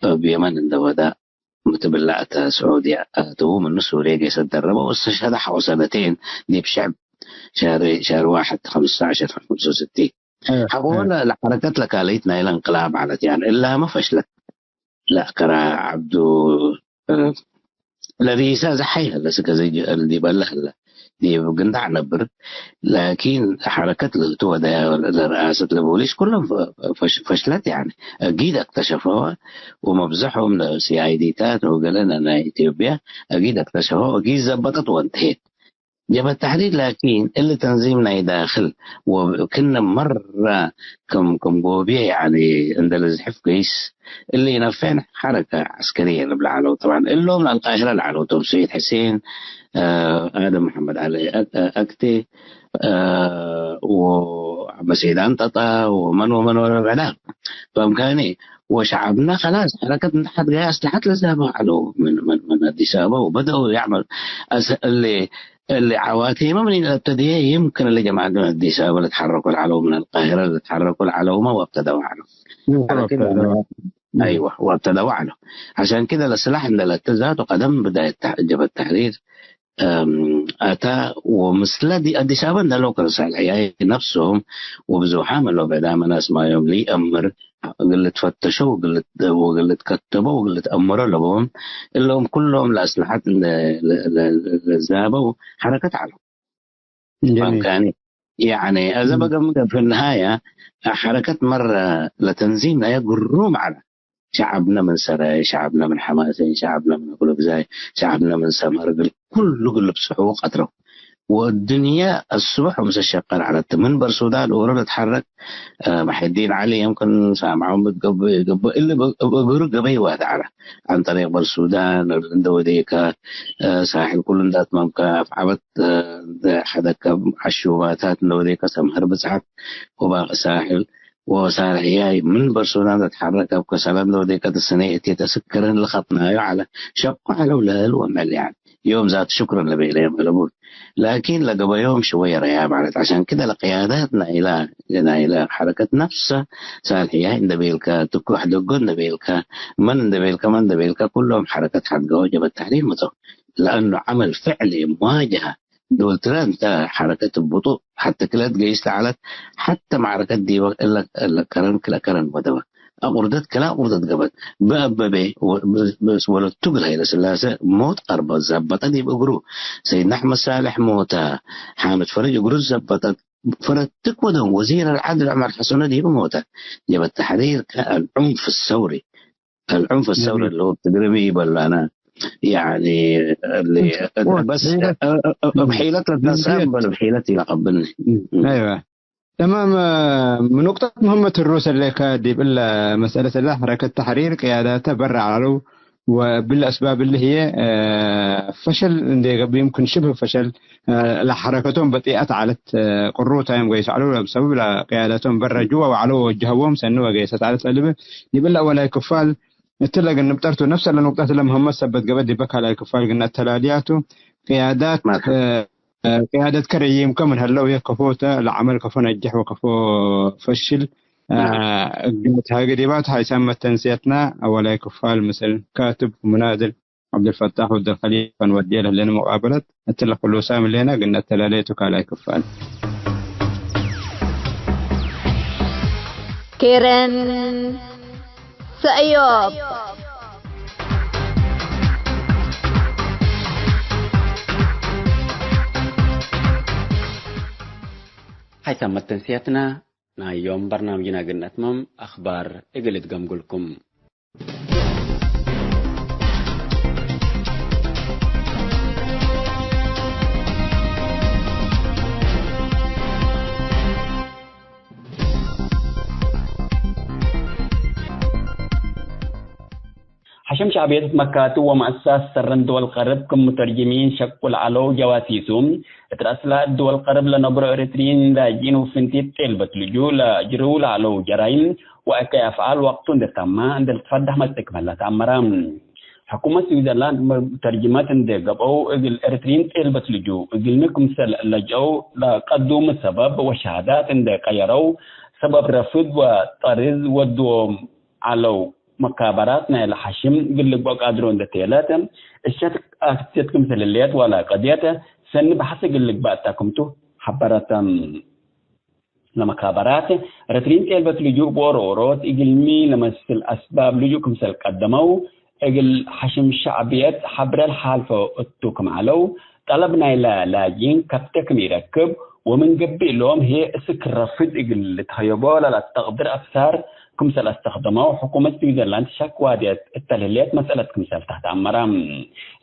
እብ የመን እንደ ወደ ምትብላዕተ ስዑድየ አተው ምኑ ሱርየ ጌሰ ደረበው እስትሸደ ሐቆ ሰነቴን ዲብ ሽዕብ ሸህር፣ ሸህር ዋሕድ ሐምሳ ዐሸር ሐምሳ ወስቲን። ሐቆ ለ-፣ ለሐረከት ለካልኢት ናይለ እንቅላብ ዐለት፣ ያኒ እላመ ፈሽለት። ለአከረ ዐብዱ፣ እ፣ ለርኢሰ እዘ ሐይ ሀለ፣ ስከ እዘ ዲበለ ሀለ፣ ዲብ ግንዳዕ ነብር። ላኪን ሐረከት ለህቱ ወደያ ለርአሰት ለቦሊስ ኩሎም ፈ-፣ ፈሽ-፣ ፈሽለት፣ ያኒ አጊድ አክተሸፈወ ወመብዘሖም ለሲ አይ ዲ ታት ወገለነ ናይ ኢትዮጵያ አጊድ አክተሸፈወ፣ አጊድ ዘበጠት ወንትሄት። ጀብሀት ተሕሪር ላኪን እሊ ተንዚም ናይ ዳክል ወክነ መረ ክም፣ ክም ጎብየ፣ ያኒ፣ እንደ ልዝሕፍ ገይስ፣ እሊ ነፌን ሐረከ ዐስከርየ ልብል ዐለው። ጠብዓን እሎም ለአልቃሂረ ለዐለው ቶም ሰይድ ሕሴን፣ አ፣ አደም መሐመድ ዐሊ አክ-፣ አክቴ፣ አ፣ ወዐመ ሰይድ አንጠጣ ወመን ወመን ወለበዕዳ በአምካኒ ወሸዐብነ ከላስ ሐረከት እንተ ሐድገየ አስለሐት ለዛበው ዐለው ምን፣ ምን፣ ምን አዲስ አበባ ወበደአው ያዕመል አስ-፣ እሊ እሊ ዐዋቴመ ምን ኢለአብተድየ፣ ይምክን እሊ ጀማዐት ምን አዲስ አበበ ልትሐረኩ ለዐለው፣ ምን አልቃሂረ ልትሐረኩ ለዐለውመ ወአብተደወ ዐለው። ምን ሐረከት ወአብተደወ። አይወ፣ ወአብተደወ ዐለው። ዐሻን ክደ ለስላሕ እንደ ለአተ ዛቱ ቀደም ብዳየት ተሕ-፣ ጀብሀት ተሕሪር፣ እም፣ አታ ወምስለ ዲ-፣ አዲስ አበበ እንደ ለው ከረሳል ሕያይ ነፍሶም ወብዙሓም እሎም ዕዳመ ናስ ማዮም ለኢአምር እግል ልትፈተሸው ወእግል ልት-፣ ወእግል ልትከተበው ወእግል ልትአመሮ ለቦም፣ እሎም ኩሎም ለአስለሐት ለ-፣ ለ-፣ ለ-፣ ለዛበው ሐረከት ዐለው። ጀሚል። ፈሀምካኒ? ያኒ፣ አዘ እም። በገምገ ፊ ነሃየ ሐረከት መረ ለተንዚም ናየ ግሩም ዐለ። ሸዐብነ ምን ሰራየ፣ ሸዐብነ ምን ሐማሴን፣ ሸዐብነ ምን አኩለግዛይ፣ ሸዐብነ ምን ሰመር፣ እግል ኩሉ እግል ልብጽሑ ቀድረው። ወእድንየ አስበሕ ወምሰል ሸቀል ዐለት። ምን በር ሱዳን ኦሮ ልትሐረክ፣ አ፣ መሐየዲን ዐሊ የምክን ሳምዐውን ብትገብእ፣ ገብእ እሊ ብ-፣ እብ እግሩ ገበይ ዋዲ ዐለ። ዐን ጠሪቅ በር ሱዳን እንደ ወዴከ፣ አ፣ ሳሕል ኩሉ እንደ አትመምከ፣ አፍዓበት፣ አ፣ እንደ ሐደከ፣ ዐሹባታት እንደ ወዴከ፣ ሰምሀር ብጽሐት ወባቂ ሳሕል ወሳልሕያይ ምን በር ሱዳን ለትሐረክ አብ ከሰለ እንደ ወዴከ፣ ተስኔ እቴ ተስክርን ለከጥናዩ ዐለ። ሸቁ ዐለው ለህል ወመል፣ ያኒ፣ ዮም ዛት ሽክረን ለቤለዮም አለቡን። ላኪን ለገበዮም ሽወየ ረያብ ዐለት። ዐሻን ክደ ለቅያዳት ናይላ፣ ናይላ ሐረከት ነፍሰ ሳልሕያይ እንደ ቤልከ፣ ትኩሕ ደጎ እንደ ቤልከ፣ መን እንደ ቤልከ፣ መን እንደ ቤልከ፣ ኩሎም ሐረከት ሐድገው ጀበት ተሕሪር ምተው። ለአኑ ዐመል ፍዕሊ መዋጀሀ ዶል ትረ እንተ ሐረከት ብጡእ ሐተ ክለ ትገይስ ለዐለት፣ ሐተ ማዕረከት ዲበ እለ፣ እለ ከረን ክለ ከረን ወደወ። አቁርደት ክለ አቁርደት ገብአት። በአበቤ ወ-፣ በ-፣ በስ ወለቱ እግል ሀይለ ስላሴ ሞት ቀርበ ዘበጠ ዲብ እግሩ። ሰይድና አሕመድ ሳልሕ ሞተ። ሓምድ ፈረጅ እግሩ ዘበጠት። ፈረትክ ወደው ወዚር አልዐድል ዑመር ሐሰኖ ዲቡ ሞተ። ጀበት ተሕሪር ከአልዑንፍ ሰውሪ። አልዑንፍ ሰውሪ ጀሚል። እለ ትግርቢ ይበላና። ያኒ እሊ ወ-፣ በስ ሒለት እ-፣ እ-፣ እ-፣ ም-፣ እብ ሒለት ለትነሰአ ጅንስየት። እምበል እብ ሒለት ኢለቀብልኒ። ም። አይዋ። ተማም፣ ምን ኑቅጠት ሙህመት ሩስ እሌከ ዲብ እለ መስአለት እለ ሐረከት ተሕሪር ቅያዳተ በረ ዐለው ወእብለ አስባብ እሊ ህዬ፣ እ፣ ፈሸል እንዴ ገብእ፣ ይምክን ሽብህ ፈሸል፣ እ፣ ለሐረከቶም በጢአት ዐለት፣ እ፣ ቅሩታዮም ገይሶ ዐለው፣ ሰብብ ለቅያዳቶም በረ ጅወ ወዐለው ወወጀሀዎም ሰኒ ወገይሰት ዐለት ለልብል፣ ዲብ እለ አወላይ ክፋል እትለ ግን ንብጠርቱ፣ ነፍሰ ለኑቅጠት እለ ሙህመት ሰበት ገብአት ዲበ ካልኣይ ክፋል ግን አተላልያቱ፣ ቅያዳት፣ መርሐባ። እ፣ ቅያደት ከረዪምከ ምን ሀለው ህዬ ከፎ ተ ለዐመል ከፎ ነጅሕ ወከፎ ፈሽል፣ አ፣ ናም። እግል ተሃገ ዲባቱ ሐይሳም መተንስየትና አወላይ ክፋል ምስል ካትብ ሙናድል ዐብዱልፈታሕ ወደልከሊፋ እንወድየ ለህሌነ መቃበለት፣ እትለ ክሉ ሳም ህሌነ እግል ነተላሌ ቱ ካልኣይ ክፋል። ኬረን ሰእዮብ። ሐይሳም መተንስየትና ናይ ዮም በርናምጅና እግል ነትመም አኽባር እግል እትገምጉልኩም። ሐሽም ሸዕብየት መካትብ ወመአሳስ ሰረን ድወል ቀርብ ክም ሙተርጅሚን ሸቁ ለዐለው ጀዋሲሱ፣ እት ረአስላ ድወል ቀርብ ለነብሮ ኤረትርዪን ላጅኢን ወፍንቲት ጤልበት ልጁእ ለአጅርው ለዐለው ጀራይም ወእከይ አፍዓል ወቅቱ እንዴ ተመ እንዴ ልትፈዳሕ መጽእ ክም ህለ ተአመረ። ሕኩመት ስዊዘርላንድ ሙተርጅመት እንዴ ገብአው እግል ኤረትርዪን ጤልበት ልጁእ እግልሚ ክምሰል ለጅአው ለቀዱም ሰበብ ወሸሃዳት እንዴ ቀየረው ሰበብ ረፍድ ወጠርዝ ወድዎም ዐለው። መካበራት ናይለ ሐሽም እግል ልግበኦ ቃድሮ እንዴ ቴለት፣ እሸት አክትየት ክምሰል ህሌት ወለ ቀድየት ሰኒ በሐስ እግል ልግበእ እተ ክምቱ ሐበረት። ለመካበራት ኤረትርዪን ጤልበት ልጁእ ብኦሮኦሮት እግልሚ ለመስል አስባብ ልጁእ ክምሰል ቀደመው፣ እግል ሐሽም ሸዕብየት ሐብረ ለሓልፎ እቱ ክም ዐለው፣ ጠለብ ናይለ ላጅኢን ከብተ ክም ኢረክብ ወምን ገብእ እሎም ህዬ እስክ ረፍድ እግል ልትሀየቦ ለለአስተቅድር አፍሳር ክምሰል አስተክደመው፣ ሕኩመት ስዊዘርላንድ ሸክዋ ዲብ እተ ለህሌት መስአለት ክምሰል ተአመረ።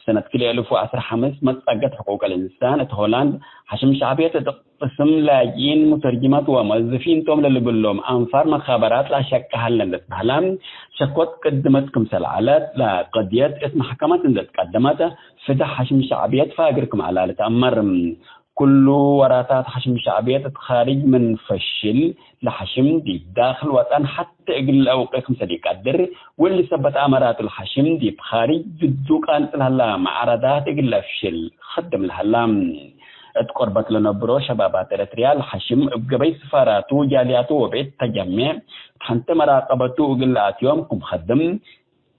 ሰነት ክልኤ እልፍ ወዐስር ሐምስ መትጸገት ሕቁቅ ልእንሳን እት ሆላንድ ሐሽም ሸዕብየት እት ቅስም ላጅኢን ሙተርጅማት ወመወዝፊን ቶም ለልብሎም አንፋር መካበራት ለአሸቀ ሀለ እንዴ ትበህለ ሸኮት ቅድመት ክምሰል ዐለት ለቀድየት እት መሕከመት እንዴ ትቀደመት ፍትሕ ሐሽም ሸዕብየት ፋግር ክም ዐለ ልትአመር። ክሉ ወራታት ሐሽም ሸዕብየት እት ካርጅ ምን ፈሽል ለሐሽም ዲብ ዳክል ወጠን ሐቴ እግል ለአውቄ ክምሰል ኢቀድር፣ ወእሊ ሰበት አመራቱ ለሐሽም ዲብ ካርጅ ድዱ ቃንጽ ለሀላ መዓረዳት እግል ለአፍሽል ክድም ለሀላ። እት ቁርበት ለነብሮ ሸባባት ኤረትርያ ለሐሽም እብ ገበይ ስፋራቱ፣ ጃልያቱ ወብዕድ ተጀሜዕ እት ሐንቴ መራቀበቱ እግል ለአትዮም ክም ከድም፣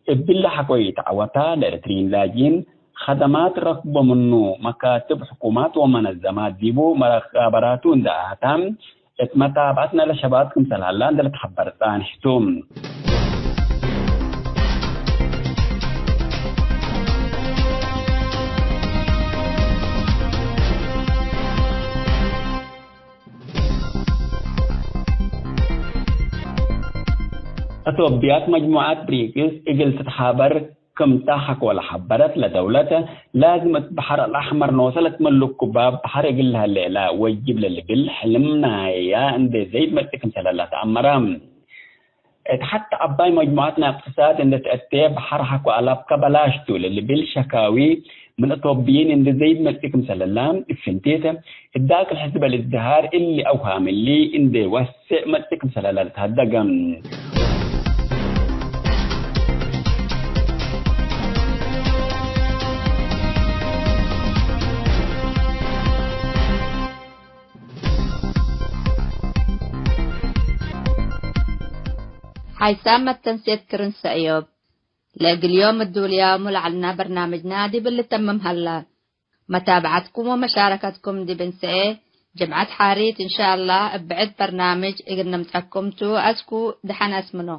እብሊ ሐቆ ኢተዐወታ፣ ለኤረትርዪን ላጅኢን ኸደማት ረክቦ ምኑ መካትብ ሕኩማት ወመነዘማት ዲቡ መካበራቱ እንዴ አተ፣ እት መታብዐትነ ለሸባብ ክምሰል ሀላ እንዴ ልትሐበር ጻንሕ ቱ። አቶብያት መጅሙዐት ብሪክስ እግል ትትሓበር ክምታ ሐቆ ለሐበረት፣ ለደውለት ላዝም እት በሐር አልአሕመር ኖሰ ለትመልኩ ባብ በሐር እግል ለሀሌ ለወጅብ ለልብል ሕልም ናያ እንዴ ዘይድ መጽእ ክምሰለ ለተአመረ። እት ሐቲ ዐባይ መጅሙዐት ናይ እቅትሳድ እንዴ ተአቴ፣ በሐር ሐቆ አላብከ በላሽ ቱ ለልብል ሸካዊ ምን አቶብይን እንዴ ዘይድ መጽእ ክምሰለላ፣ እብ ፍንቲት እት ዳክል ሕዝብ አልእዝድሃር እሊ አውሃም እሊ እንዴ ወሴዕ መጽእ ክምሰለ ለልትሀደገ። ሓይሳም መተንሴት ክርን ሰእዮብ። ለእግል ዮም እዱልያሙ ለዐልና በርናምጅና ዲብ ልተምም ሀላ። መታብዐትኩም ወመሻረከትኩም ዲብ እንሰኤ ጅምዐት ሓሪት እንሻአላህ እብ ብዕድ በርናምጅ እግል ነምጸኩም ቱ። አስኩ ደሐን አስምኖ።